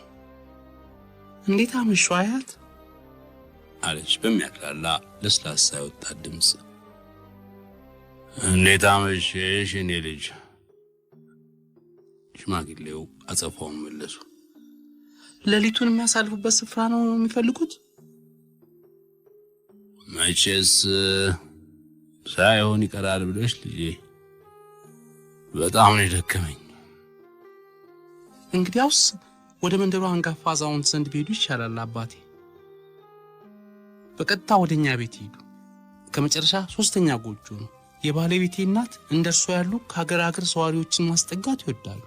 እንዴት አመሹ አያት አለች በሚያቅላላ ለስላሳ የወጣት ድምፅ። እንዴት አመሸሽ የኔ ልጅ። ሽማግሌው አጸፋውን መለሱ። ሌሊቱን የሚያሳልፉበት ስፍራ ነው የሚፈልጉት? መቼስ ሳይሆን ይቀራል ብለሽ ልጄ፣ በጣም ነው የደከመኝ። እንግዲያውስ ወደ መንደሩ አንጋፋ አዛውንት ዘንድ ቢሄዱ ይሻላል አባቴ። በቀጥታ ወደኛ ቤት ይሄዱ። ከመጨረሻ ሶስተኛ ጎጆ ነው። የባለቤቴ እናት እንደ እርሶ ያሉ ከሀገር ሀገር ሰዋሪዎችን ማስጠጋት ይወዳሉ።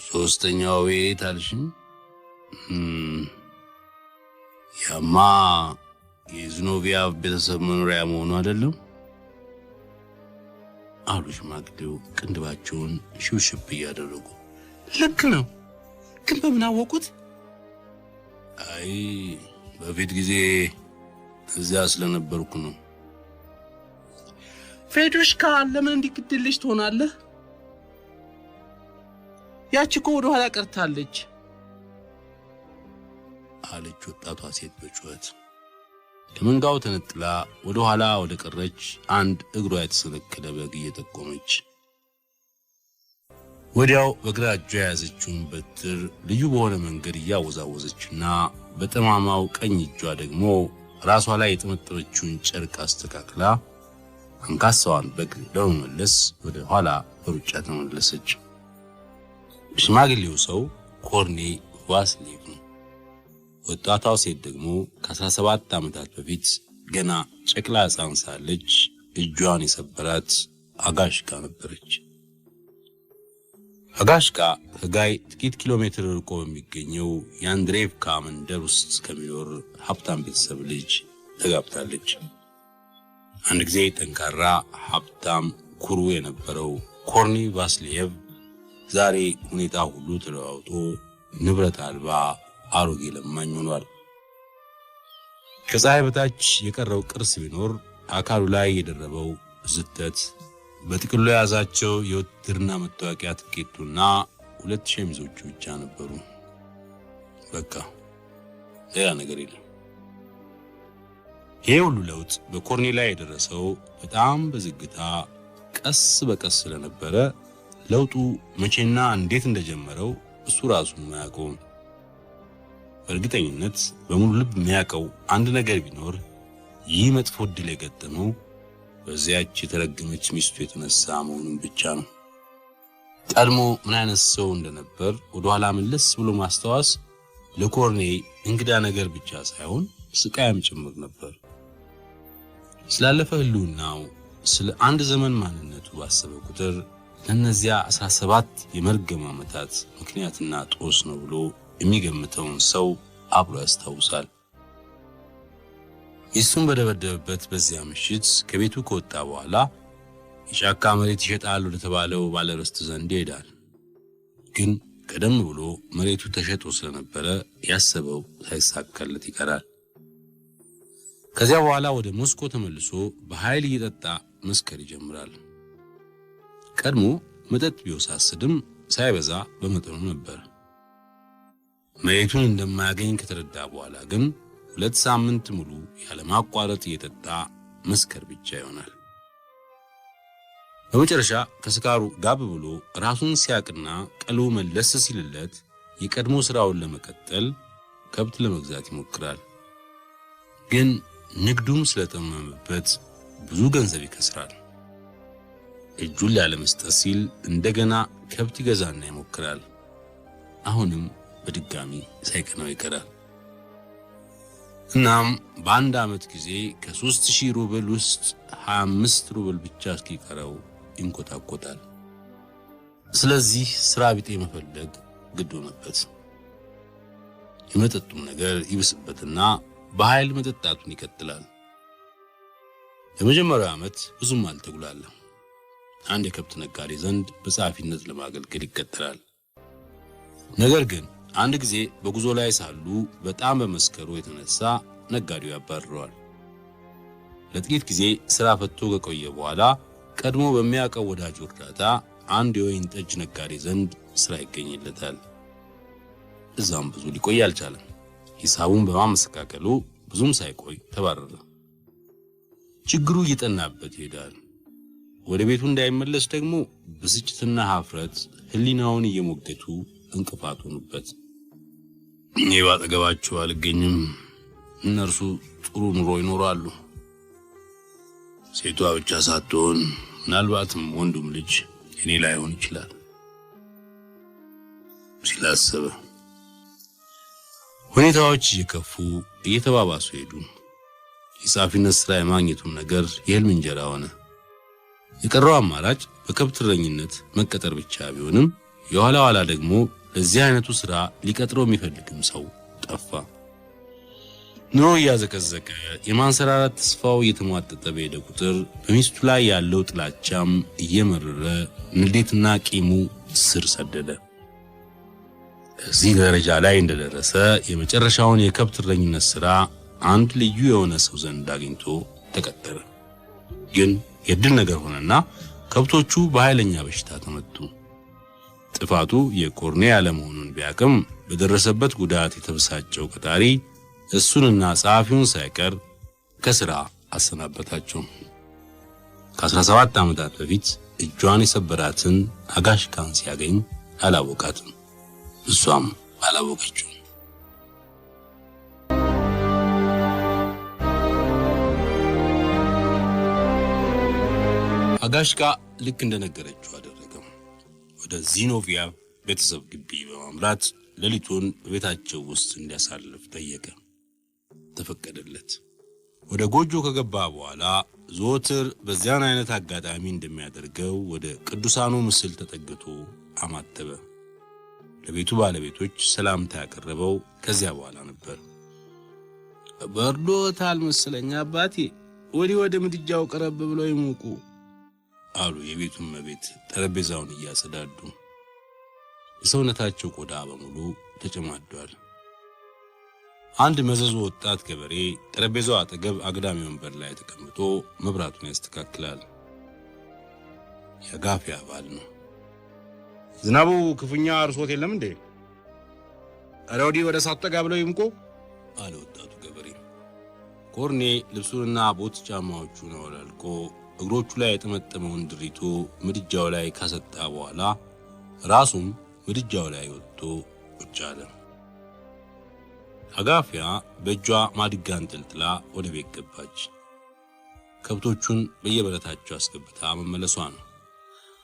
ሶስተኛው ቤት አልሽኝ? ያማ የዝኖቪያ ቤተሰብ መኖሪያ መሆኑ አይደለም? አሉ ሽማግሌው ቅንድባቸውን ሽብሽብ እያደረጉ። ልክ ነው፣ ግን በምን አወቁት? አይ በፊት ጊዜ እዚያ ስለነበርኩ ነው። ፌዱሽካ ለምን እንዲግድልሽ ትሆናለህ? ያቺ እኮ ወደ ኋላ ቀርታለች አለች ወጣቷ ሴት በጩኸት። ከመንጋው ተነጥላ ወደ ኋላ ወደ ቀረች አንድ እግሯ የተሰነከለ በግ እየጠቆመች ወዲያው በግራ እጇ የያዘችውን በትር ልዩ በሆነ መንገድ እያወዛወዘችና በጠማማው ቀኝ እጇ ደግሞ ራሷ ላይ የጠመጠመችውን ጨርቅ አስተካክላ አንካሳዋን በግ ለመመለስ ወደ ኋላ በሩጫ ተመለሰች። ሽማግሌው ሰው ኮርኔ ቫስሊቭ ነው። ወጣቷ ሴት ደግሞ ከ17 ዓመታት በፊት ገና ጨቅላ ሕፃን ሳለች እጇን የሰበራት አጋሽካ ነበረች። አጋሽካ ከጋይ ጥቂት ኪሎ ሜትር ርቆ በሚገኘው የአንድሬቭካ መንደር ውስጥ ከሚኖር ሀብታም ቤተሰብ ልጅ ተጋብታለች። አንድ ጊዜ ጠንካራ፣ ሀብታም፣ ኩሩ የነበረው ኮርኒ ቫስሊየቭ ዛሬ ሁኔታ ሁሉ ተለዋውጦ ንብረት አልባ አሮጌ ለማኝ ሆኗል። ከፀሐይ በታች የቀረው ቅርስ ቢኖር አካሉ ላይ የደረበው ዝተት፣ በጥቅሉ የያዛቸው የውትድርና መታወቂያ ትኬቱና 2 ሸሚዞቹ ብቻ ነበሩ። በቃ ሌላ ነገር የለም። ይሄ ሁሉ ለውጥ በኮርኒ ላይ የደረሰው በጣም በዝግታ ቀስ በቀስ ስለነበረ ለውጡ መቼና እንዴት እንደጀመረው እሱ ራሱ አያውቀውም። በእርግጠኝነት በሙሉ ልብ የሚያውቀው አንድ ነገር ቢኖር ይህ መጥፎ ዕድል የገጠመው በዚያች የተረገመች ሚስቱ የተነሳ መሆኑን ብቻ ነው። ቀድሞ ምን አይነት ሰው እንደነበር ወደኋላ መለስ ብሎ ማስታወስ ለኮርኔ እንግዳ ነገር ብቻ ሳይሆን ስቃይም ጭምር ነበር። ስላለፈ ህልውናው፣ ስለ አንድ ዘመን ማንነቱ ባሰበ ቁጥር ለእነዚያ 17 የመርገም ዓመታት ምክንያትና ጦስ ነው ብሎ የሚገምተውን ሰው አብሮ ያስታውሳል። ሚስቱን በደበደበበት በዚያ ምሽት ከቤቱ ከወጣ በኋላ የጫካ መሬት ይሸጣል ወደተባለው ባለርስት ዘንድ ይሄዳል። ግን ቀደም ብሎ መሬቱ ተሸጦ ስለነበረ ያሰበው ሳይሳካለት ይቀራል። ከዚያ በኋላ ወደ ሞስኮ ተመልሶ በኃይል እየጠጣ መስከር ይጀምራል። ቀድሞ መጠጥ ቢወሳስድም ሳይበዛ በመጠኑ ነበር። መሬቱን እንደማያገኝ ከተረዳ በኋላ ግን 2 ሳምንት ሙሉ ያለማቋረጥ እየጠጣ መስከር ብቻ ይሆናል። በመጨረሻ ከስካሩ ጋብ ብሎ ራሱን ሲያቅና ቀሎ መለስ ሲልለት የቀድሞ ስራውን ለመቀጠል ከብት ለመግዛት ይሞክራል። ግን ንግዱም ስለጠመመበት ብዙ ገንዘብ ይከስራል። እጁን ላለመስጠት ሲል እንደገና ከብት ይገዛና ይሞክራል። አሁንም በድጋሚ ሳይቀናው ይቀራል። እናም በአንድ ዓመት ጊዜ ከ3000 ሩብል ውስጥ 25 ሩብል ብቻ እስኪቀረው ይንኮታኮታል። ስለዚህ ስራ ቢጤ መፈለግ ግድ ሆነበት። የመጠጡም ነገር ይብስበትና በኃይል መጠጣቱን ይቀጥላል። የመጀመሪያው ዓመት ብዙም አልተጉላለም። አንድ የከብት ነጋዴ ዘንድ በጸሐፊነት ለማገልገል ይቀጠራል። ነገር ግን አንድ ጊዜ በጉዞ ላይ ሳሉ በጣም በመስከሩ የተነሳ ነጋዴው ያባርረዋል። ለጥቂት ጊዜ ስራ ፈቶ ከቆየ በኋላ ቀድሞ በሚያውቀው ወዳጁ እርዳታ አንድ የወይን ጠጅ ነጋዴ ዘንድ ስራ ይገኝለታል። እዛም ብዙ ሊቆይ አልቻለም። ሂሳቡን በማመሰቃቀሉ ብዙም ሳይቆይ ተባረረ። ችግሩ እየጠናበት ይሄዳል። ወደ ቤቱ እንዳይመለስ ደግሞ ብስጭትና ሀፍረት ህሊናውን እየሞገቱ እንቅፋት ሆኑበት። እኔ ባጠገባቸው አልገኝም፣ እነርሱ ጥሩ ኑሮ ይኖራሉ። ሴቷ ብቻ ሳትሆን ምናልባትም ወንዱም ልጅ እኔ ላይሆን ይችላል ሲል አሰበ። ሁኔታዎች እየከፉ እየተባባሱ ሄዱ። የጸሐፊነት ስራ የማግኘቱም ነገር የህልም እንጀራ ሆነ። የቀረው አማራጭ በከብት እረኝነት መቀጠር ብቻ ቢሆንም የኋላ ኋላ ደግሞ ለዚህ አይነቱ ስራ ሊቀጥረው የሚፈልግም ሰው ጠፋ። ኑሮ እያዘቀዘቀ የማንሰራራት ተስፋው እየተሟጠጠ በሄደ ቁጥር በሚስቱ ላይ ያለው ጥላቻም እየመረረ ንዴትና ቂሙ ስር ሰደደ። እዚህ ደረጃ ላይ እንደደረሰ የመጨረሻውን የከብት እረኝነት ስራ አንድ ልዩ የሆነ ሰው ዘንድ አግኝቶ ተቀጠረ። ግን የድል ነገር ሆነና ከብቶቹ በኃይለኛ በሽታ ተመቱ። ጥፋቱ የኮርኔ ያለመሆኑን ቢያቅም በደረሰበት ጉዳት የተበሳጨው ቀጣሪ እሱንና ጸሐፊውን ሳይቀር ከስራ አሰናበታቸው። ከ17 ዓመታት በፊት እጇን የሰበራትን አጋሽካን ሲያገኝ አላወቃትም፣ እሷም አላወቀችውም። አጋሽካ ልክ እንደነገረችው አደረገም። ወደ ዚኖቪያ ቤተሰብ ግቢ በማምራት ሌሊቱን በቤታቸው ውስጥ እንዲያሳልፍ ጠየቀ። ተፈቀደለት። ወደ ጎጆ ከገባ በኋላ ዘወትር በዚያን አይነት አጋጣሚ እንደሚያደርገው ወደ ቅዱሳኑ ምስል ተጠግቶ አማተበ። ለቤቱ ባለቤቶች ሰላምታ ያቀረበው ከዚያ በኋላ ነበር። በርዶታል መሰለኝ አባቴ፣ ወዲህ ወደ ምድጃው ቀረብ ብለው ይሙቁ አሉ የቤቱ እመቤት ጠረጴዛውን እያጸዳዱ። የሰውነታቸው ቆዳ በሙሉ ተጨማዷል። አንድ መዘዞ ወጣት ገበሬ ጠረጴዛው አጠገብ አግዳሚ ወንበር ላይ ተቀምጦ መብራቱን ያስተካክላል። የአጋፊያ አባል ነው። ዝናቡ ክፉኛ እርሶት የለም እንዴ? ኧረ ወዲህ ወደ እሳቱ ጠጋ ብለው ይምቁ አለ ወጣቱ ገበሬ። ኮርኔ ልብሱንና ቦት ጫማዎቹን አወላልቆ እግሮቹ ላይ የጠመጠመውን ድሪቶ ምድጃው ላይ ካሰጣ በኋላ ራሱም ምድጃው ላይ ወጥቶ ቁጭ አለ። አጋፊያ በእጇ ማድጋ አንጠልጥላ ወደ ቤት ገባች። ከብቶቹን በየበረታቸው አስገብታ መመለሷ ነው።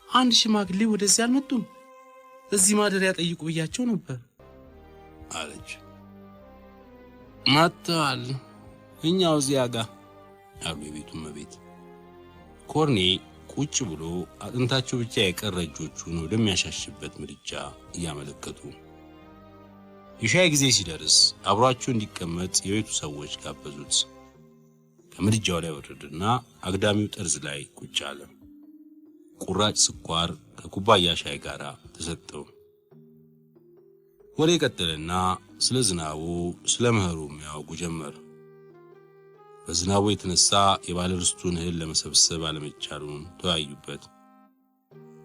አንድ ሽማግሌ ወደዚህ አልመጡም? እዚህ ማደሪያ ጠይቁ ብያቸው ነበር አለች። መጥተዋል። እኛው እዚያ ጋር አሉ የቤቱ እመቤት። ኮርኔ ቁጭ ብሎ አጥንታቸው ብቻ የቀረ እጆቹን ወደሚያሻሽበት ምድጃ እያመለከቱ። የሻይ ጊዜ ሲደርስ አብሯቸው እንዲቀመጥ የቤቱ ሰዎች ጋበዙት። ከምድጃው ላይ ወረደና አግዳሚው ጠርዝ ላይ ቁጭ አለ። ቁራጭ ስኳር ከኩባያ ሻይ ጋር ተሰጠው። ወሬ ቀጠለና ስለ ዝናቡ፣ ስለ መኸሩ የሚያወጉ ጀመር። በዝናቡ የተነሳ የባለርስቱን እህል ለመሰብሰብ አለመቻሉን ተወያዩበት።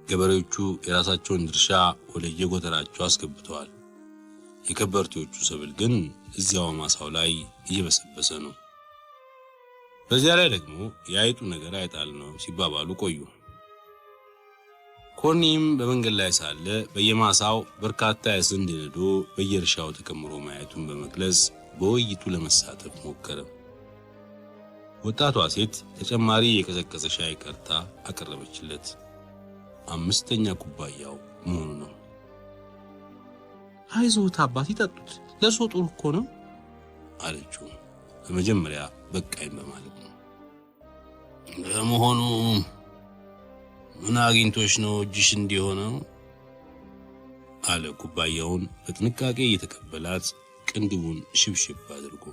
ገበሬዎቹ የራሳቸውን ድርሻ ወደ የጎተራቸው አስገብተዋል። የከበርቴዎቹ ሰብል ግን እዚያው ማሳው ላይ እየበሰበሰ ነው። በዚያ ላይ ደግሞ የአይጡ ነገር አይጣል ነው ሲባባሉ ቆዩ። ኮርኒም በመንገድ ላይ ሳለ በየማሳው በርካታ የስንዴ ነዶ በየእርሻው ተከምሮ ማየቱን በመግለጽ በውይይቱ ለመሳተፍ ሞከረ። ወጣቷ ሴት ተጨማሪ የቀዘቀዘ ሻይ ቀርታ አቀረበችለት። 5ኛ ኩባያው መሆኑ ነው። አይዞት አባት ይጠጡት፣ ለእርሶ ጥሩ እኮ ነው አለችው። በመጀመሪያ በቃኝ በማለት ነው። ለመሆኑ ምን አግኝቶሽ ነው እጅሽ እንዲሆነው? አለ ኩባያውን በጥንቃቄ እየተቀበላት ቅንድቡን ሽብሽብ አድርጎ።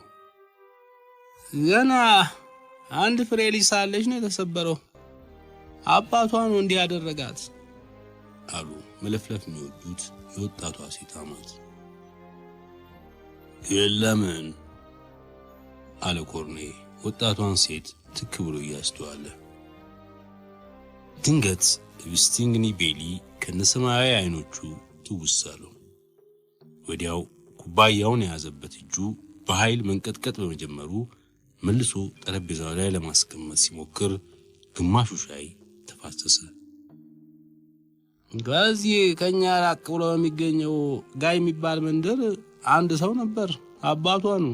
ገና አንድ ፍሬ ልጅ ሳለች ነው የተሰበረው። አባቷ ነው እንዲህ ያደረጋት አሉ መለፍለፍ የሚወዱት የወጣቷ ሴት አማት። ለምን? አለ ኮርኔ ወጣቷን ሴት ትክ ብሎ እያስተዋለ። ድንገት ቪስቲንግኒ ቤሊ ከነሰማያዊ አይኖቹ ትውስ አለው። ወዲያው ኩባያውን የያዘበት እጁ በኃይል መንቀጥቀጥ በመጀመሩ መልሶ ጠረጴዛው ላይ ለማስቀመጥ ሲሞክር ግማሹ ሻይ ተፋሰሰ። ከዚህ ከኛ ራቅ ብሎ በሚገኘው ጋይ የሚባል መንደር አንድ ሰው ነበር። አባቷ ነው።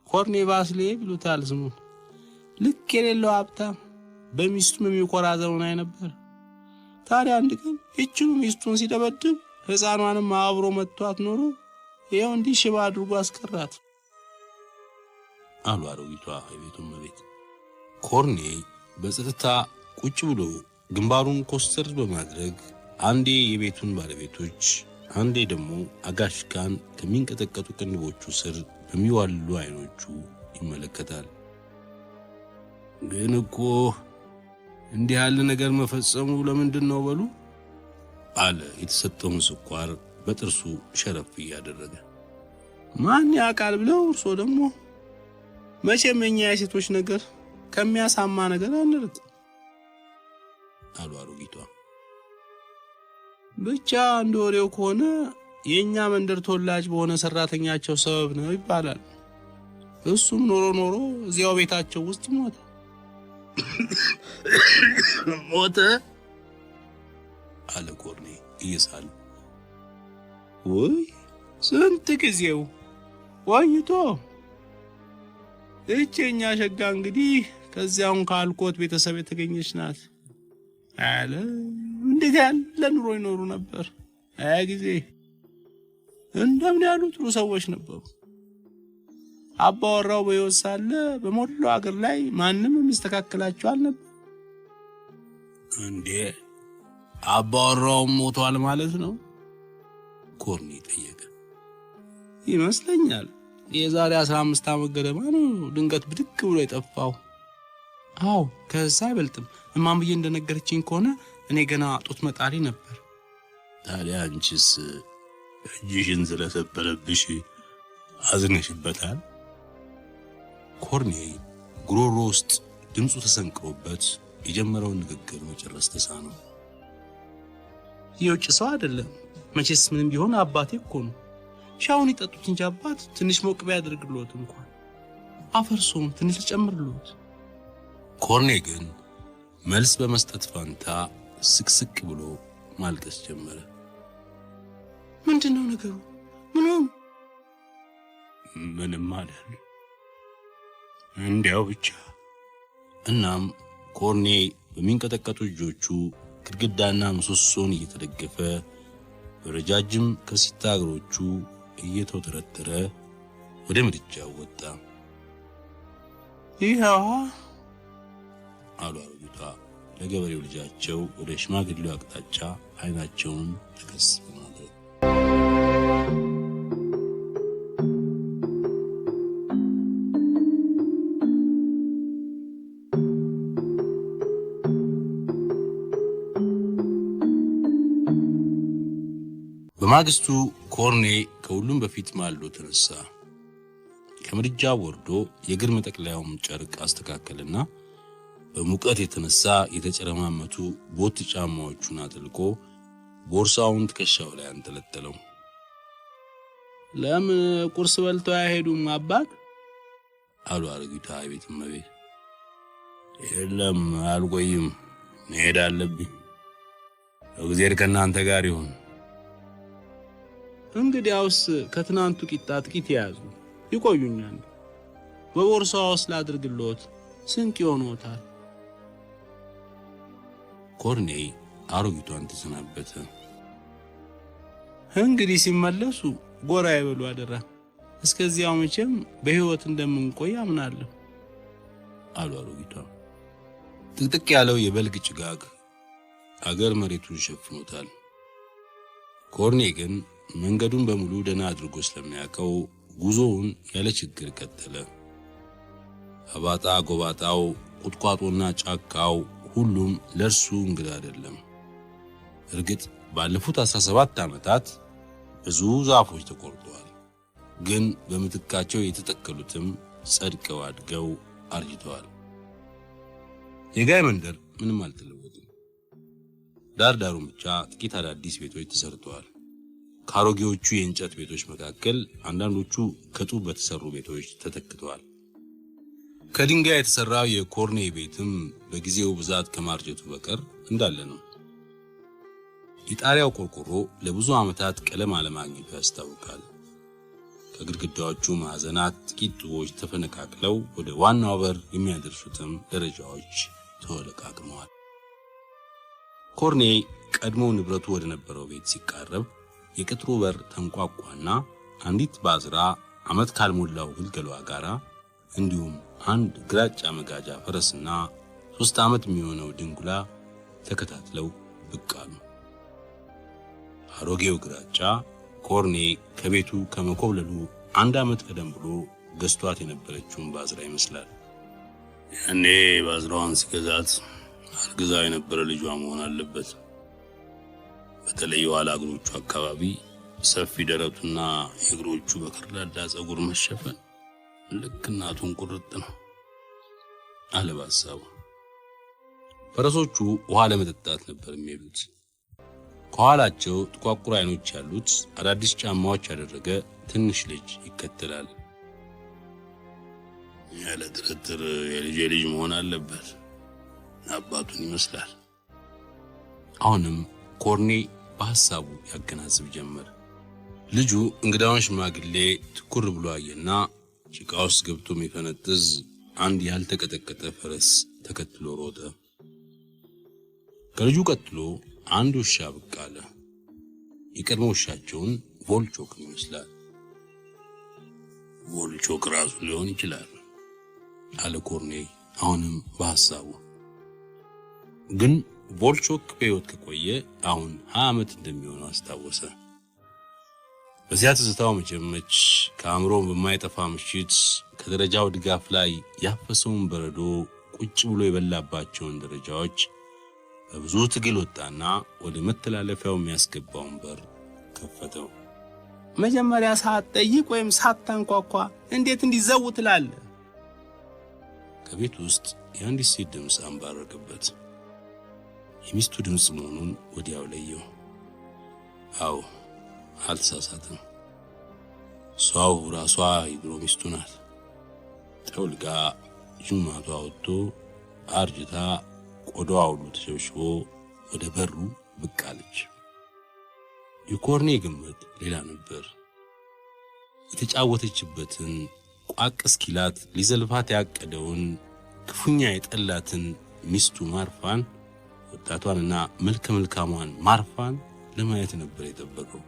ኮርኔ ቫስሌቭ ይሉታል ስሙን። ልክ የሌለው ሀብታም፣ በሚስቱም የሚኮራ ዘመናዊ ነበር። ታዲያ አንድ ቀን ይችኑ ሚስቱን ሲደበድብ ሕፃኗንም አብሮ መጥቷት ኖሮ ይኸው እንዲህ ሽባ አድርጎ አስቀራት አሉ አሮጊቷ የቤቱ እመቤት። ኮርኔ በጸጥታ ቁጭ ብሎ ግንባሩን ኮስተር በማድረግ አንዴ የቤቱን ባለቤቶች አንዴ ደግሞ አጋሽካን ከሚንቀጠቀጡ ቅንድቦቹ ስር በሚዋልሉ አይኖቹ ይመለከታል። ግን እኮ እንዲህ ያለ ነገር መፈጸሙ ለምንድን ነው በሉ አለ የተሰጠውን ስኳር በጥርሱ ሸረፍ እያደረገ። ማን ያውቃል ብለው እርሶ ደግሞ መቼም የኛ የሴቶች ነገር ከሚያሳማ ነገር አንርቅ አሉ አሮጊቷ። ብቻ እንደ ወሬው ከሆነ የኛ መንደር ተወላጅ በሆነ ሰራተኛቸው ሰበብ ነው ይባላል። እሱም ኖሮ ኖሮ እዚያው ቤታቸው ውስጥ ሞተ። ሞተ አለ ኮርኔ እየሳለ። ውይ ስንት ጊዜው ቆይቶ። እቺ የኛ ሸጋ እንግዲህ ከዚያውን ካልኮት ቤተሰብ የተገኘች ናት። አለ እንዴት ያለ ኑሮ ይኖሩ ነበር። አያ ጊዜ እንደምን ያሉ ጥሩ ሰዎች ነበሩ። አባወራው በሕይወት ሳለ በሞላው አገር ላይ ማንም የሚስተካከላቸው አልነበር። እንዴ አባወራው ሞቷል ማለት ነው? ኮርኔ ጠየቀ። ይመስለኛል የዛሬ 15 ዓመት ገደማ ነው ድንገት ብድግ ብሎ የጠፋው። አዎ ከዛ አይበልጥም። እማምዬ እንደነገረችኝ ከሆነ እኔ ገና ጡት መጣሪ ነበር። ታዲያ አንቺስ እጅሽን ስለሰበረብሽ አዝነሽበታል? ኮርኔ ጉሮሮ ውስጥ ድምፁ ተሰንቅሮበት የጀመረውን ንግግር መጨረስ ተሳነው። የውጭ ሰው አይደለም መቼስ፣ ምንም ቢሆን አባቴ እኮ ነው። ሻውን ይጠጡት እንጂ አባት ትንሽ ሞቅ ቢያደርግልዎት እንኳን አፈርሶም ትንሽ ልጨምርልዎት። ኮርኔ ግን መልስ በመስጠት ፋንታ ስቅስቅ ብሎ ማልቀስ ጀመረ። ምንድነው ነገሩ? ምን ሆኑ? ምንም አይደል፣ እንዲያው ብቻ። እናም ኮርኔ በሚንቀጠቀጡ እጆቹ ግድግዳና ምሰሶን እየተደገፈ በረጃጅም ከሲታ እግሮቹ እየተውተረተረ ወደ ምድጃው ወጣ። ይኸዋ አሉ አሮጊቷ ለገበሬው ልጃቸው ወደ ሽማግሌው አቅጣጫ አይናቸውን ተከስ በማድረግ። በማግስቱ ኮርኔ ከሁሉም በፊት ማልዶ ተነሳ። ከምድጃው ወርዶ የእግር መጠቅለያውን ጨርቅ አስተካከልና በሙቀት የተነሳ የተጨረማመቱ ቦት ጫማዎቹን አጥልቆ ቦርሳውን ትከሻው ላይ አንጠለጠለው። ለምን ቁርስ በልተው አይሄዱም አባት? አሉ አሮጊቷ የቤት እመቤት። የለም አልቆይም፣ መሄድ አለብኝ። እግዚአብሔር ከእናንተ ጋር ይሁን። እንግዲያውስ ከትናንቱ ቂጣ ጥቂት የያዙ ይቆዩኛል። በቦርሳዋ ውስጥ ላድርግልዎት፣ ስንቅ ይሆንዎታል። ኮርኔ አሮጊቷን ተሰናበተ። እንግዲህ ሲመለሱ ጎራ ይበሉ አደራ። እስከዚያው መቼም በሕይወት እንደምንቆይ አምናለሁ አሉ አሮጊቷ። ጥቅጥቅ ያለው የበልግ ጭጋግ አገር መሬቱን ሸፍኖታል። ኮርኔ ግን መንገዱን በሙሉ ደህና አድርጎ ስለሚያውቀው ጉዞውን ያለ ችግር ቀጠለ። አባጣ ጎባጣው፣ ቁጥቋጦና ጫካው ሁሉም ለእርሱ እንግዳ አይደለም። እርግጥ ባለፉት 17 ዓመታት ብዙ ዛፎች ተቆርጠዋል። ግን በምትካቸው የተተከሉትም ጸድቀው አድገው አርጅተዋል። የጋይ መንደር ምንም አልተለወጠም። ዳር ዳሩን ብቻ ጥቂት አዳዲስ ቤቶች ተሰርተዋል። ካሮጌዎቹ የእንጨት ቤቶች መካከል አንዳንዶቹ ከጡብ በተሰሩ ቤቶች ተተክተዋል። ከድንጋይ የተሰራው የኮርኔ ቤትም በጊዜው ብዛት ከማርጀቱ በቀር እንዳለ ነው። የጣሪያው ቆርቆሮ ለብዙ ዓመታት ቀለም አለማግኘቱ ያስታውቃል። ከግድግዳዎቹ ማዕዘናት ጥቂት ጡቦች ተፈነቃቅለው ወደ ዋናው በር የሚያደርሱትም ደረጃዎች ተወለቃቅመዋል። ኮርኔ ቀድሞ ንብረቱ ወደ ነበረው ቤት ሲቃረብ የቅጥሩ በር ተንቋቋና አንዲት ባዝራ ዓመት ካልሞላው ግልገሏ ጋራ እንዲሁም አንድ ግራጫ መጋጃ ፈረስና 3 ዓመት የሚሆነው ድንጉላ ተከታትለው ብቅ አሉ። አሮጌው ግራጫ ኮርኔ ከቤቱ ከመኮብለሉ 1 ዓመት ቀደም ብሎ ገዝቷት የነበረችውን ባዝራ ይመስላል። ያኔ ባዝራዋን ሲገዛት አርግዛ የነበረ ልጇ መሆን አለበት። በተለይ የኋላ እግሮቹ አካባቢ ሰፊ ደረቱና የእግሮቹ በከርዳዳ ፀጉር መሸፈን ልክ እናቱን ቁርጥ ነው አለ በሀሳቡ። ፈረሶቹ ውሃ ለመጠጣት ነበር የሚሄዱት። ከኋላቸው ጥቋቁር አይኖች ያሉት አዳዲስ ጫማዎች ያደረገ ትንሽ ልጅ ይከተላል። ያለ ጥርጥር የልጄ ልጅ መሆን አለበት፣ አባቱን ይመስላል። አሁንም ኮርኔ በሐሳቡ ያገናዝብ ጀመር። ልጁ እንግዳውን ሽማግሌ ትኩር ብሎ አየና ጭቃ ውስጥ ገብቶ የሚፈነጥዝ አንድ ያልተቀጠቀጠ ፈረስ ተከትሎ ሮጠ። ከልጁ ቀጥሎ አንድ ውሻ ብቅ አለ። የቀድሞ ውሻቸውን ቮልቾክን ይመስላል። ቮልቾክ ራሱ ሊሆን ይችላል አለ ኮርኔ አሁንም በሐሳቡ። ግን ቮልቾክ በሕይወት ከቆየ አሁን 20 ዓመት እንደሚሆነው አስታወሰ። በዚያ ትዝታው መቼመች ከአእምሮ በማይጠፋ ምሽት ከደረጃው ድጋፍ ላይ ያፈሰውን በረዶ ቁጭ ብሎ የበላባቸውን ደረጃዎች በብዙ ትግል ወጣና ወደ መተላለፊያው የሚያስገባውን በር ከፈተው። መጀመሪያ ሳትጠይቅ ወይም ሳታንኳኳ እንዴት እንዲዘው ትላለህ? ከቤት ውስጥ የአንዲት ሴት ድምፅ አንባረቀበት። የሚስቱ ድምፅ መሆኑን ወዲያው ለየው። አዎ አልተሳሳተም። እሷው ራሷ የድሮ ሚስቱ ናት። ጠውልጋ ጅማቷ ወጥቶ አርጅታ ቆዳዋ ሁሉ ተሸብሽቦ ወደ በሩ ብቅ አለች። የኮርኔ ግምት ሌላ ነበር። የተጫወተችበትን ቋቅ እስኪላት ሊዘልፋት ያቀደውን ክፉኛ የጠላትን ሚስቱ ማርፋን፣ ወጣቷንና መልከ መልካሟን ማርፋን ለማየት ነበር የጠበቀው።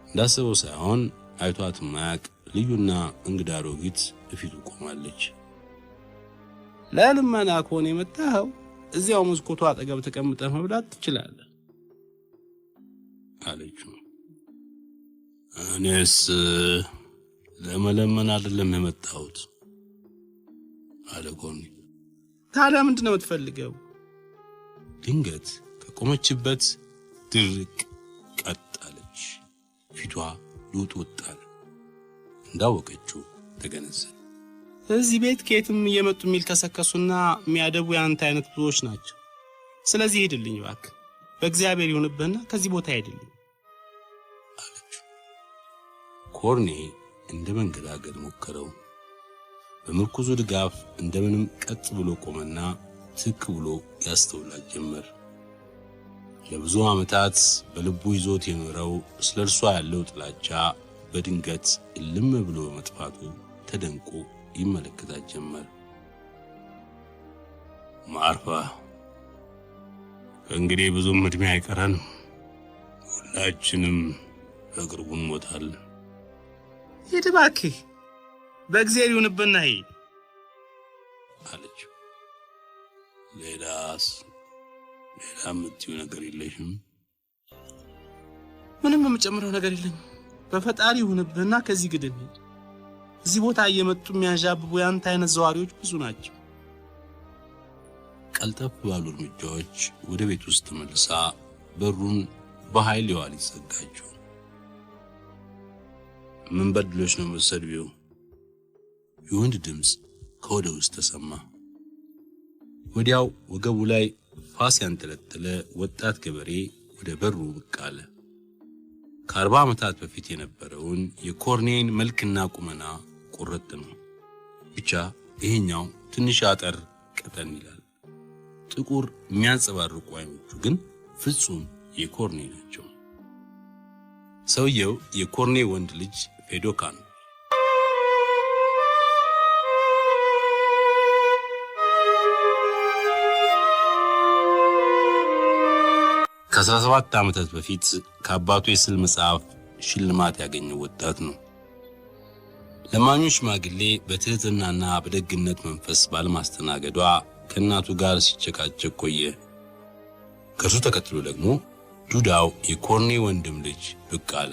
እንዳሰበው ሳይሆን አይቷት ማያቅ ልዩና እንግዳ አሮጊት እፊቱ ቆማለች። ለልመና ከሆነ የመጣኸው እዚያው መስኮቱ አጠገብ ተቀምጠህ መብላት ትችላለህ አለችው። እኔስ ለመለመን አይደለም የመጣሁት አለ ኮርኔ። ታዲያ ምንድን ነው የምትፈልገው? ድንገት ከቆመችበት ድርቅ ቀጥ አለች። ፊቷ ልውጥ ወጥ አለ። እንዳወቀችው ተገነዘበ። እዚህ ቤት ከየትም እየመጡ የሚልከሰከሱና የሚያደቡ የአንተ አይነት ብዙዎች ናቸው። ስለዚህ ሂድልኝ እባክህ፣ በእግዚአብሔር ይሁንብህና ከዚህ ቦታ ሂድልኝ አለችው። ኮርኔ እንደ መንገዳገድ ሞከረው። በምርኩዙ ድጋፍ እንደምንም ቀጥ ብሎ ቆመና ትክ ብሎ ያስተውላት ጀመር። ለብዙ ዓመታት በልቡ ይዞት የኖረው ስለ እርሷ ያለው ጥላቻ በድንገት እልም ብሎ በመጥፋቱ ተደንቆ ይመለከታት ጀመር። ማርፋ፣ ከእንግዲህ ብዙም ዕድሜ አይቀረንም። ሁላችንም በቅርቡ እንሞታለን። ሂድ እባክህ፣ በእግዚአብሔር ይሁንብህና ሂድ አለችው። ሌላስ ሌላ የምትይው ነገር የለሽም? ምንም የምጨምረው ነገር የለኝም። በፈጣሪ ይሁንብህና ከዚህ ግድም ሂድ። እዚህ ቦታ እየመጡ የሚያንዣብቡ የአንተ አይነት ዘዋሪዎች ብዙ ናቸው። ቀልጠፍ ባሉ እርምጃዎች ወደ ቤት ውስጥ ተመልሳ በሩን በኃይል የኋሊት ዘጋችው። ምን በድሎች ነው የምትሰድቢው? የወንድ ድምፅ ከወደ ውስጥ ተሰማ። ወዲያው ወገቡ ላይ ፋስ ያንጠለጠለ ወጣት ገበሬ ወደ በሩ ብቅ አለ። ከ40 ዓመታት በፊት የነበረውን የኮርኔን መልክና ቁመና ቁርጥ ነው። ብቻ ይሄኛው ትንሽ አጠር ቀጠን ይላል። ጥቁር የሚያንጸባርቁ አይኖቹ ግን ፍጹም የኮርኔ ናቸው። ሰውየው የኮርኔ ወንድ ልጅ ፌዶካ ነው። ከ17 ዓመታት በፊት ከአባቱ የስዕል መጽሐፍ ሽልማት ያገኘው ወጣት ነው። ለማኙ ሽማግሌ በትህትናና በደግነት መንፈስ ባለማስተናገዷ ከእናቱ ጋር ሲጨቃጨቅ ቆየ። ከእርሱ ተከትሎ ደግሞ ዱዳው የኮርኔ ወንድም ልጅ ብቅ አለ።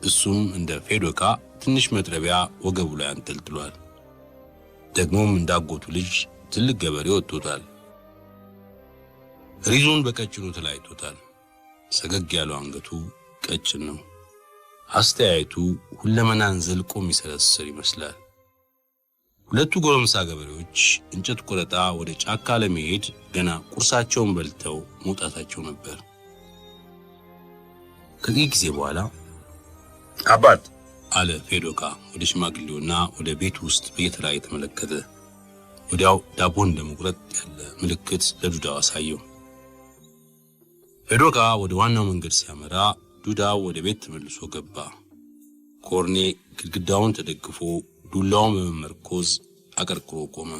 እሱም እንደ ፌዶካ ትንሽ መጥረቢያ ወገቡ ላይ አንጠልጥሏል። ደግሞም እንዳጎቱ ልጅ ትልቅ ገበሬ ወጥቶታል። ሪዙን በቀጭኑ ተላይቶታል። ሰገግ ያለው አንገቱ ቀጭን ነው። አስተያየቱ ሁለመናን ዘልቆ የሚሰረስር ይመስላል። ሁለቱ ጎረምሳ ገበሬዎች እንጨት ቆረጣ ወደ ጫካ ለመሄድ ገና ቁርሳቸውን በልተው መውጣታቸው ነበር። ከጥቂት ጊዜ በኋላ አባት አለ ፌዶካ ወደ ሽማግሌውና ወደ ቤቱ ውስጥ በየተራ የተመለከተ። ወዲያው ዳቦን እንደመቁረጥ ያለ ምልክት ለዱዳው አሳየው። ፌዶካ ወደ ዋናው መንገድ ሲያመራ ዱዳው ወደ ቤት ተመልሶ ገባ። ኮርኔ ግድግዳውን ተደግፎ ዱላውን በመመርኮዝ አቀርቅሮ ቆመ።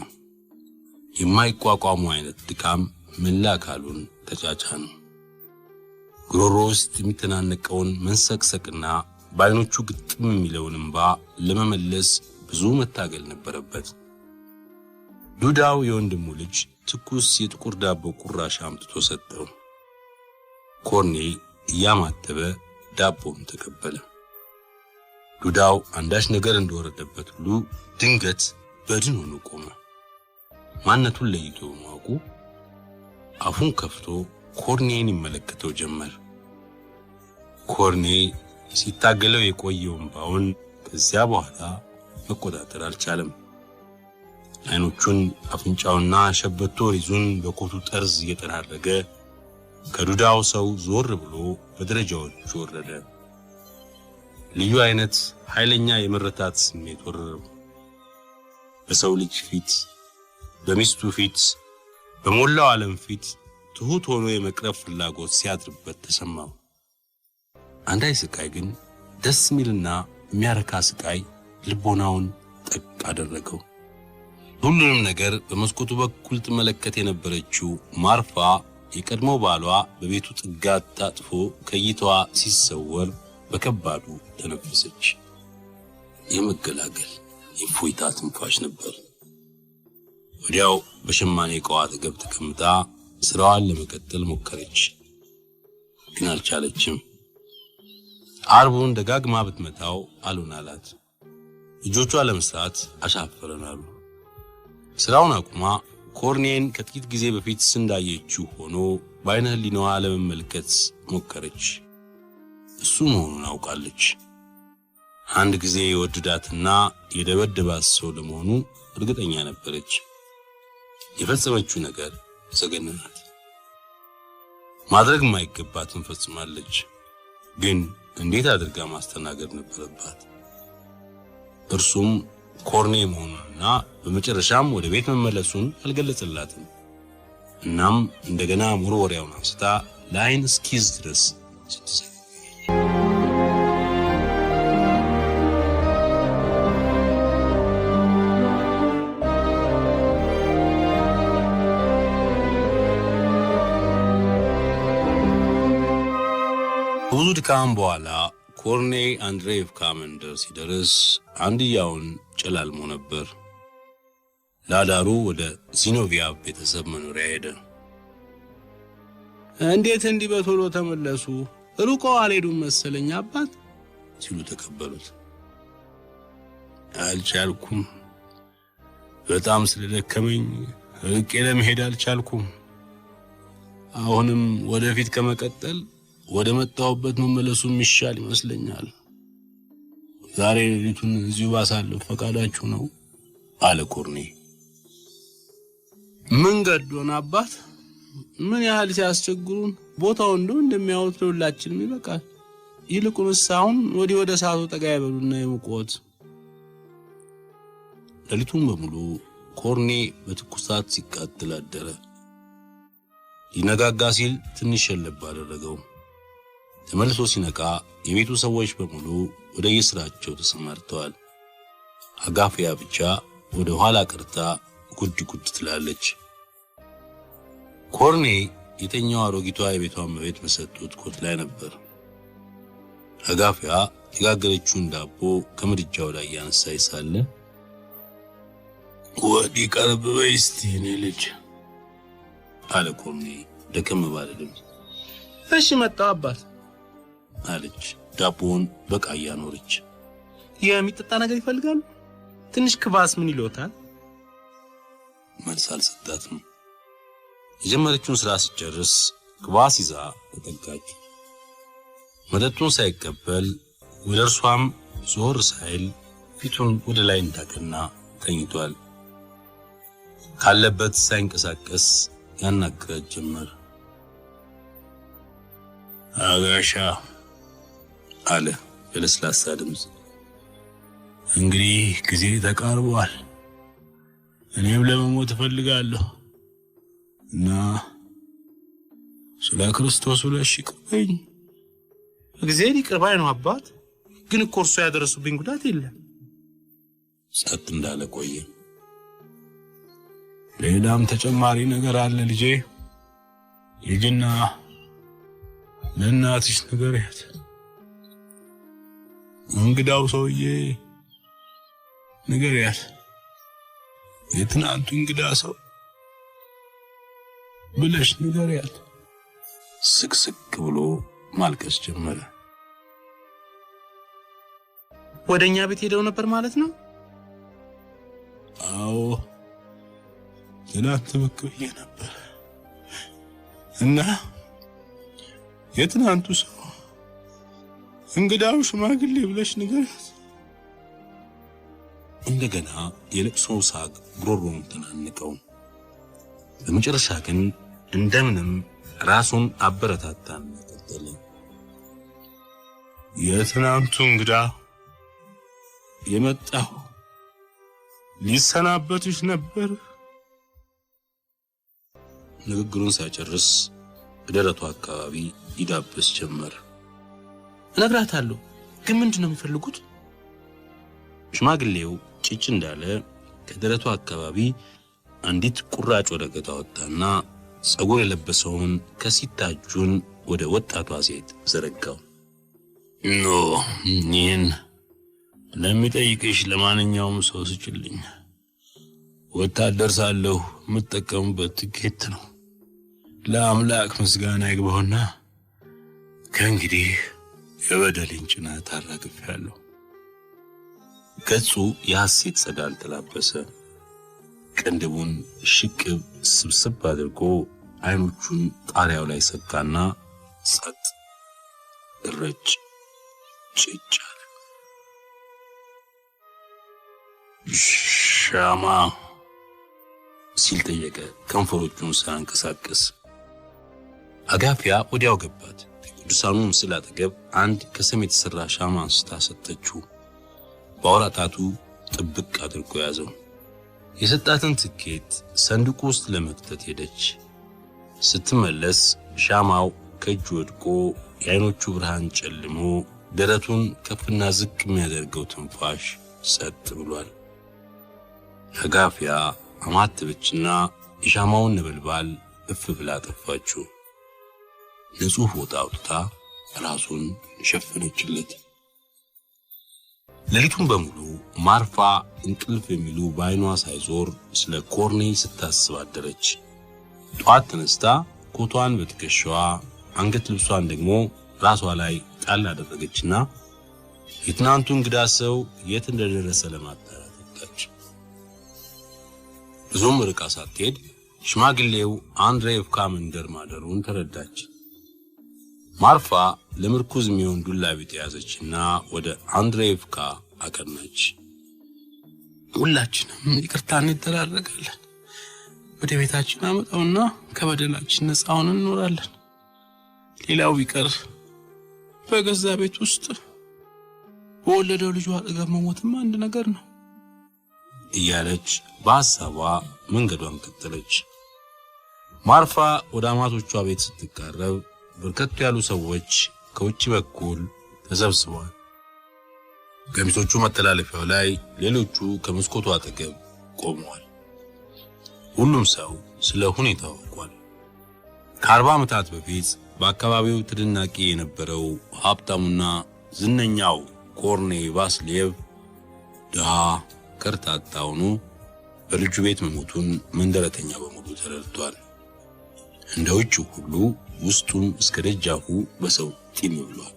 የማይቋቋሙ አይነት ድካም መላ አካሉን ተጫጫነው። ጉሮሮ ውስጥ የሚተናነቀውን መንሰቅሰቅና በዓይኖቹ ግጥም የሚለውን እንባ ለመመለስ ብዙ መታገል ነበረበት። ዱዳው የወንድሙ ልጅ ትኩስ የጥቁር ዳቦ ቁራሽ አምጥቶ ሰጠው። ኮርኔ እያማተበ ዳቦውን ተቀበለ። ዱዳው አንዳች ነገር እንደወረደበት ሁሉ ድንገት በድን ሆኖ ቆመ። ማንነቱን ለይቶ በማወቁ አፉን ከፍቶ ኮርኔን ይመለከተው ጀመር። ኮርኔ ሲታገለው የቆየው እንባውን ከዚያ በኋላ መቆጣጠር አልቻለም። አይኖቹን፣ አፍንጫውና ሸበቶ ሪዙን በኮቱ ጠርዝ እየጠራረገ ከዱዳው ሰው ዞር ብሎ በደረጃዎቹ ወረደ። ልዩ አይነት ኃይለኛ የመረታት ስሜት ወረረው። በሰው ልጅ ፊት፣ በሚስቱ ፊት፣ በሞላው ዓለም ፊት ትሁት ሆኖ የመቅረብ ፍላጎት ሲያድርበት ተሰማው። አንዳች ስቃይ ግን ደስ የሚልና የሚያረካ ስቃይ ልቦናውን ጠቅ አደረገው። ሁሉንም ነገር በመስኮቱ በኩል ትመለከት የነበረችው ማርፋ የቀድሞ ባሏ በቤቱ ጥጋት ታጥፎ ከእይታዋ ሲሰወር በከባዱ ተነፈሰች። የመገላገል የእፎይታ ትንፋሽ ነበር። ወዲያው በሸማኔ ዕቃዋ አጠገብ ተቀምጣ ስራዋን ለመቀጠል ሞከረች፣ ግን አልቻለችም። አርቡን ደጋግማ ብትመታው አልሆን አላት። እጆቿ ለመስራት አሻፈረን አሉ። ስራውን አቁማ ኮርኔን ከጥቂት ጊዜ በፊት እንዳየችው ሆኖ በዓይነ ሕሊናዋ ለመመልከት ሞከረች። እሱ መሆኑን አውቃለች። አንድ ጊዜ የወደዳትና የደበደባት ሰው ለመሆኑ እርግጠኛ ነበረች። የፈጸመችው ነገር ዘገነናት። ማድረግ የማይገባትን ፈጽማለች። ግን እንዴት አድርጋ ማስተናገድ ነበረባት? እርሱም ኮርኔ መሆኑንና በመጨረሻም ወደ ቤት መመለሱን አልገለጸላትም። እናም እንደገና መወርወሪያውን አንስታ ለዓይን እስኪይዝ ድረስ ስትዘ ከብዙ ድካም በኋላ ኮርኔ አንድሬቭካ መንደር ሲደርስ አንድያውን ጨላልሞ ነበር። ለአዳሩ ወደ ዚኖቪያ ቤተሰብ መኖሪያ ሄደ። እንዴት እንዲህ በቶሎ ተመለሱ? ሩቆ አልሄዱም መሰለኝ አባት ሲሉ ተቀበሉት። አልቻልኩም፣ በጣም ስለደከመኝ ርቄ ለመሄድ አልቻልኩም። አሁንም ወደፊት ከመቀጠል ወደ መጣሁበት መመለሱ የሚሻል ይመስለኛል። ዛሬ ሌሊቱን እዚሁ ባሳልፍ ፈቃዳችሁ ነው አለ ኮርኔ። ምን ገዶን አባት፣ ምን ያህል ሲያስቸግሩን። ቦታው እንደው እንደሚያዩት ለሁላችንም ይበቃል። ይልቁንስ አሁን ወዲህ ወደ ሰዓቱ ጠጋ ይበሉና ይሙቆት። ሌሊቱን በሙሉ ኮርኔ በትኩሳት ሲቃጠል አደረ። ሊነጋጋ ሲል ትንሽ ሸለብ አደረገው። ተመልሶ ሲነቃ የቤቱ ሰዎች በሙሉ ወደ የስራቸው ተሰማርተዋል። አጋፊያ ብቻ ወደ ኋላ ቀርታ ጉድ ጉድ ትላለች። ኮርኔ የተኛው አሮጊቷ የቤቷ እመቤት በሰጡት ኮት ላይ ነበር። አጋፊያ የጋገረችውን ዳቦ ከምድጃው ላይ እያነሳች ሳለ ወዲህ ቀረብ በይ እስቲ የኔ ልጅ አለ ኮርኔ ደከም ባለ ድምፅ። እሺ መጣሁ አባት አለች ዳቦውን በቃ እያኖረች። የሚጠጣ ነገር ይፈልጋሉ? ትንሽ ክቫስ ምን ይሎታል? መልስ አልሰጣትም። የጀመረችውን ስራ ስትጨርስ ክቫስ ይዛ ተጠጋች። መጠጡን ሳይቀበል ወደ እርሷም ዞር ሳይል ፊቱን ወደ ላይ እንዳቀና ተኝቷል። ካለበት ሳይንቀሳቀስ ያናግራት ጀመር። አጋሻ አለ በለስላሳ ድምፅ፣ እንግዲህ ጊዜ ተቃርቧል። እኔም ለመሞት እፈልጋለሁ እና ስለ ክርስቶስ ብለሽ ይቅር በይኝ። እግዚአብሔር ይቅር ባይ ነው አባት። ግን እኮ እርሶ ያደረሱብኝ ጉዳት የለም። ጸጥ እንዳለ ቆየ። ሌላም ተጨማሪ ነገር አለ ልጄ። ሂጂና ለእናትሽ ንገሪያት። እንግዳው ሰውዬ ንገሪያት፣ የትናንቱ እንግዳ ሰው ብለሽ ንገሪያት። ስቅስቅ ብሎ ማልቀስ ጀመረ። ወደኛ ቤት ሄደው ነበር ማለት ነው? አዎ፣ ትናንት ብቅ ብዬ ነበር እና የትናንቱ ሰው እንግዳው ሽማግሌ ብለሽ ንገሪያት። እንደገና የለቅሶው ሳቅ ጉሮሮውን ተናነቀው። በመጨረሻ ግን እንደምንም ራሱን አበረታታና ቀጠለ። የትናንቱ እንግዳ የመጣው ሊሰናበትሽ ነበር። ንግግሩን ሳይጨርስ በደረቱ አካባቢ ይዳብስ ጀመር። እነግራታለሁ። ግን ምንድን ነው የሚፈልጉት? ሽማግሌው ጭጭ እንዳለ ከደረቱ አካባቢ አንዲት ቁራጭ ወረቀት አወጣና ጸጉር የለበሰውን ከሲታ እጁን ወደ ወጣቷ ሴት ዘረጋው። No፣ ይህን ለሚጠይቅሽ ለማንኛውም ሰው ስጭልኝ። ወታደር ሳለሁ የምጠቀምበት ትኬት ነው። ለአምላክ ምስጋና ይግባውና ከእንግዲህ የበደሌን ጭነት አራግፌያለሁ። ገጹ የሐሴት ጸዳል ተላበሰ። ቅንድቡን ሽቅብ ስብስብ አድርጎ አይኖቹን ጣሪያው ላይ ሰካና ጸጥ እረጭ ጭጭ አለ። ሻማ ሲል ጠየቀ፣ ከንፈሮቹን ሳያንቀሳቅስ። አጋፊያ ወዲያው ገባት። ከቅዱሳኑ ምስል አጠገብ አንድ ከሰም የተሰራ ሻማ አንስታ ሰጠችው። በአውራ ጣቱ ጥብቅ አድርጎ ያዘው። የሰጣትን ትኬት ሰንዱቁ ውስጥ ለመክተት ሄደች። ስትመለስ ሻማው ከእጁ ወድቆ የአይኖቹ ብርሃን ጨልሞ ደረቱን ከፍና ዝቅ የሚያደርገው ትንፋሽ ጸጥ ብሏል። አጋፊያ አማተበችና የሻማውን ነበልባል እፍ ብላ ጠፋችው። ንጹሕ ፎጣ አውጥታ ራሱን ሸፈነችለት። ሌሊቱን በሙሉ ማርፋ እንቅልፍ የሚሉ በዓይኗ ሳይዞር ስለ ኮርኔ ስታስብ አደረች። ጠዋት ተነስታ ኮቷን በትከሻዋ አንገት ልብሷን ደግሞ ራሷ ላይ ጣል አደረገችና የትናንቱ እንግዳ ሰው የት እንደደረሰ ለማጣራት ወጣች። ብዙም ርቃ ሳትሄድ ሽማግሌው አንድሬቭካ መንደር ማደሩን ተረዳች። ማርፋ ለምርኩዝ የሚሆን ዱላ ቢጤ ያዘችና ወደ አንድሬቭካ አቀናች። ሁላችንም ይቅርታ እንደራረጋለን። ወደ ቤታችን አመጣውና ከበደላችን ነፃ ሆነን እንኖራለን። ሌላው ቢቀር በገዛ ቤት ውስጥ በወለደው ልጁ አጠገብ መሞትም አንድ ነገር ነው እያለች በሐሳቧ መንገዷን ቀጠለች። ማርፋ ወደ አማቶቿ ቤት ስትቃረብ በርከት ያሉ ሰዎች ከውጭ በኩል ተሰብስበዋል። ገሚሶቹ መተላለፊያው ላይ፣ ሌሎቹ ከመስኮቱ አጠገብ ቆመዋል። ሁሉም ሰው ስለ ሁኔታው አውቋል። ከ40 ዓመታት በፊት በአካባቢው ተደናቂ የነበረው ሀብታሙና ዝነኛው ኮርኔ ቫስሊየቭ ድሃ ከርታታ ሆኖ በልጁ ቤት መሞቱን መንደረተኛ በሙሉ ተረድቷል። እንደ ውጭው ሁሉ ውስጡም እስከ ደጃፉ በሰው ጢም ብሏል።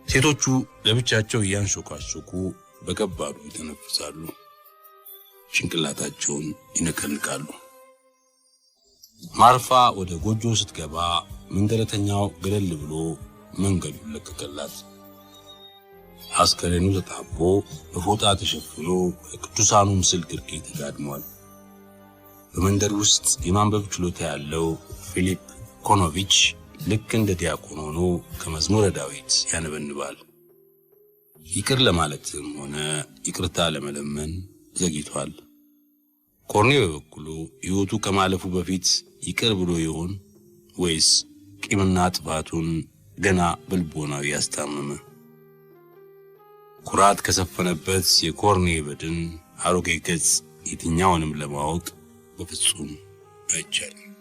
ሴቶቹ ለብቻቸው እያንሾካሾኩ በከባዱ ይተነፍሳሉ፣ ጭንቅላታቸውን ይነቀንቃሉ። ማርፋ ወደ ጎጆ ስትገባ መንደረተኛው ገለል ብሎ መንገዱን ለቀቀላት። አስከሬኑ ተጣቦ በፎጣ ተሸፍኖ ከቅዱሳኑ ምስል ግርጌ ተጋድሟል። በመንደር ውስጥ የማንበብ ችሎታ ያለው ፊሊፕ ኮኖቪች ልክ እንደ ዲያቆን ሆኖ ከመዝሙረ ዳዊት ያነበንባል። ይቅር ለማለትም ሆነ ይቅርታ ለመለመን ዘግይቷል። ኮርኔ በበኩሉ ሕይወቱ ከማለፉ በፊት ይቅር ብሎ ይሆን ወይስ ቂምና ጥፋቱን ገና በልቦናው ያስታመመ? ኩራት ከሰፈነበት የኮርኔ በድን አሮጌ ገጽ የትኛውንም ለማወቅ በፍጹም አይቻልም።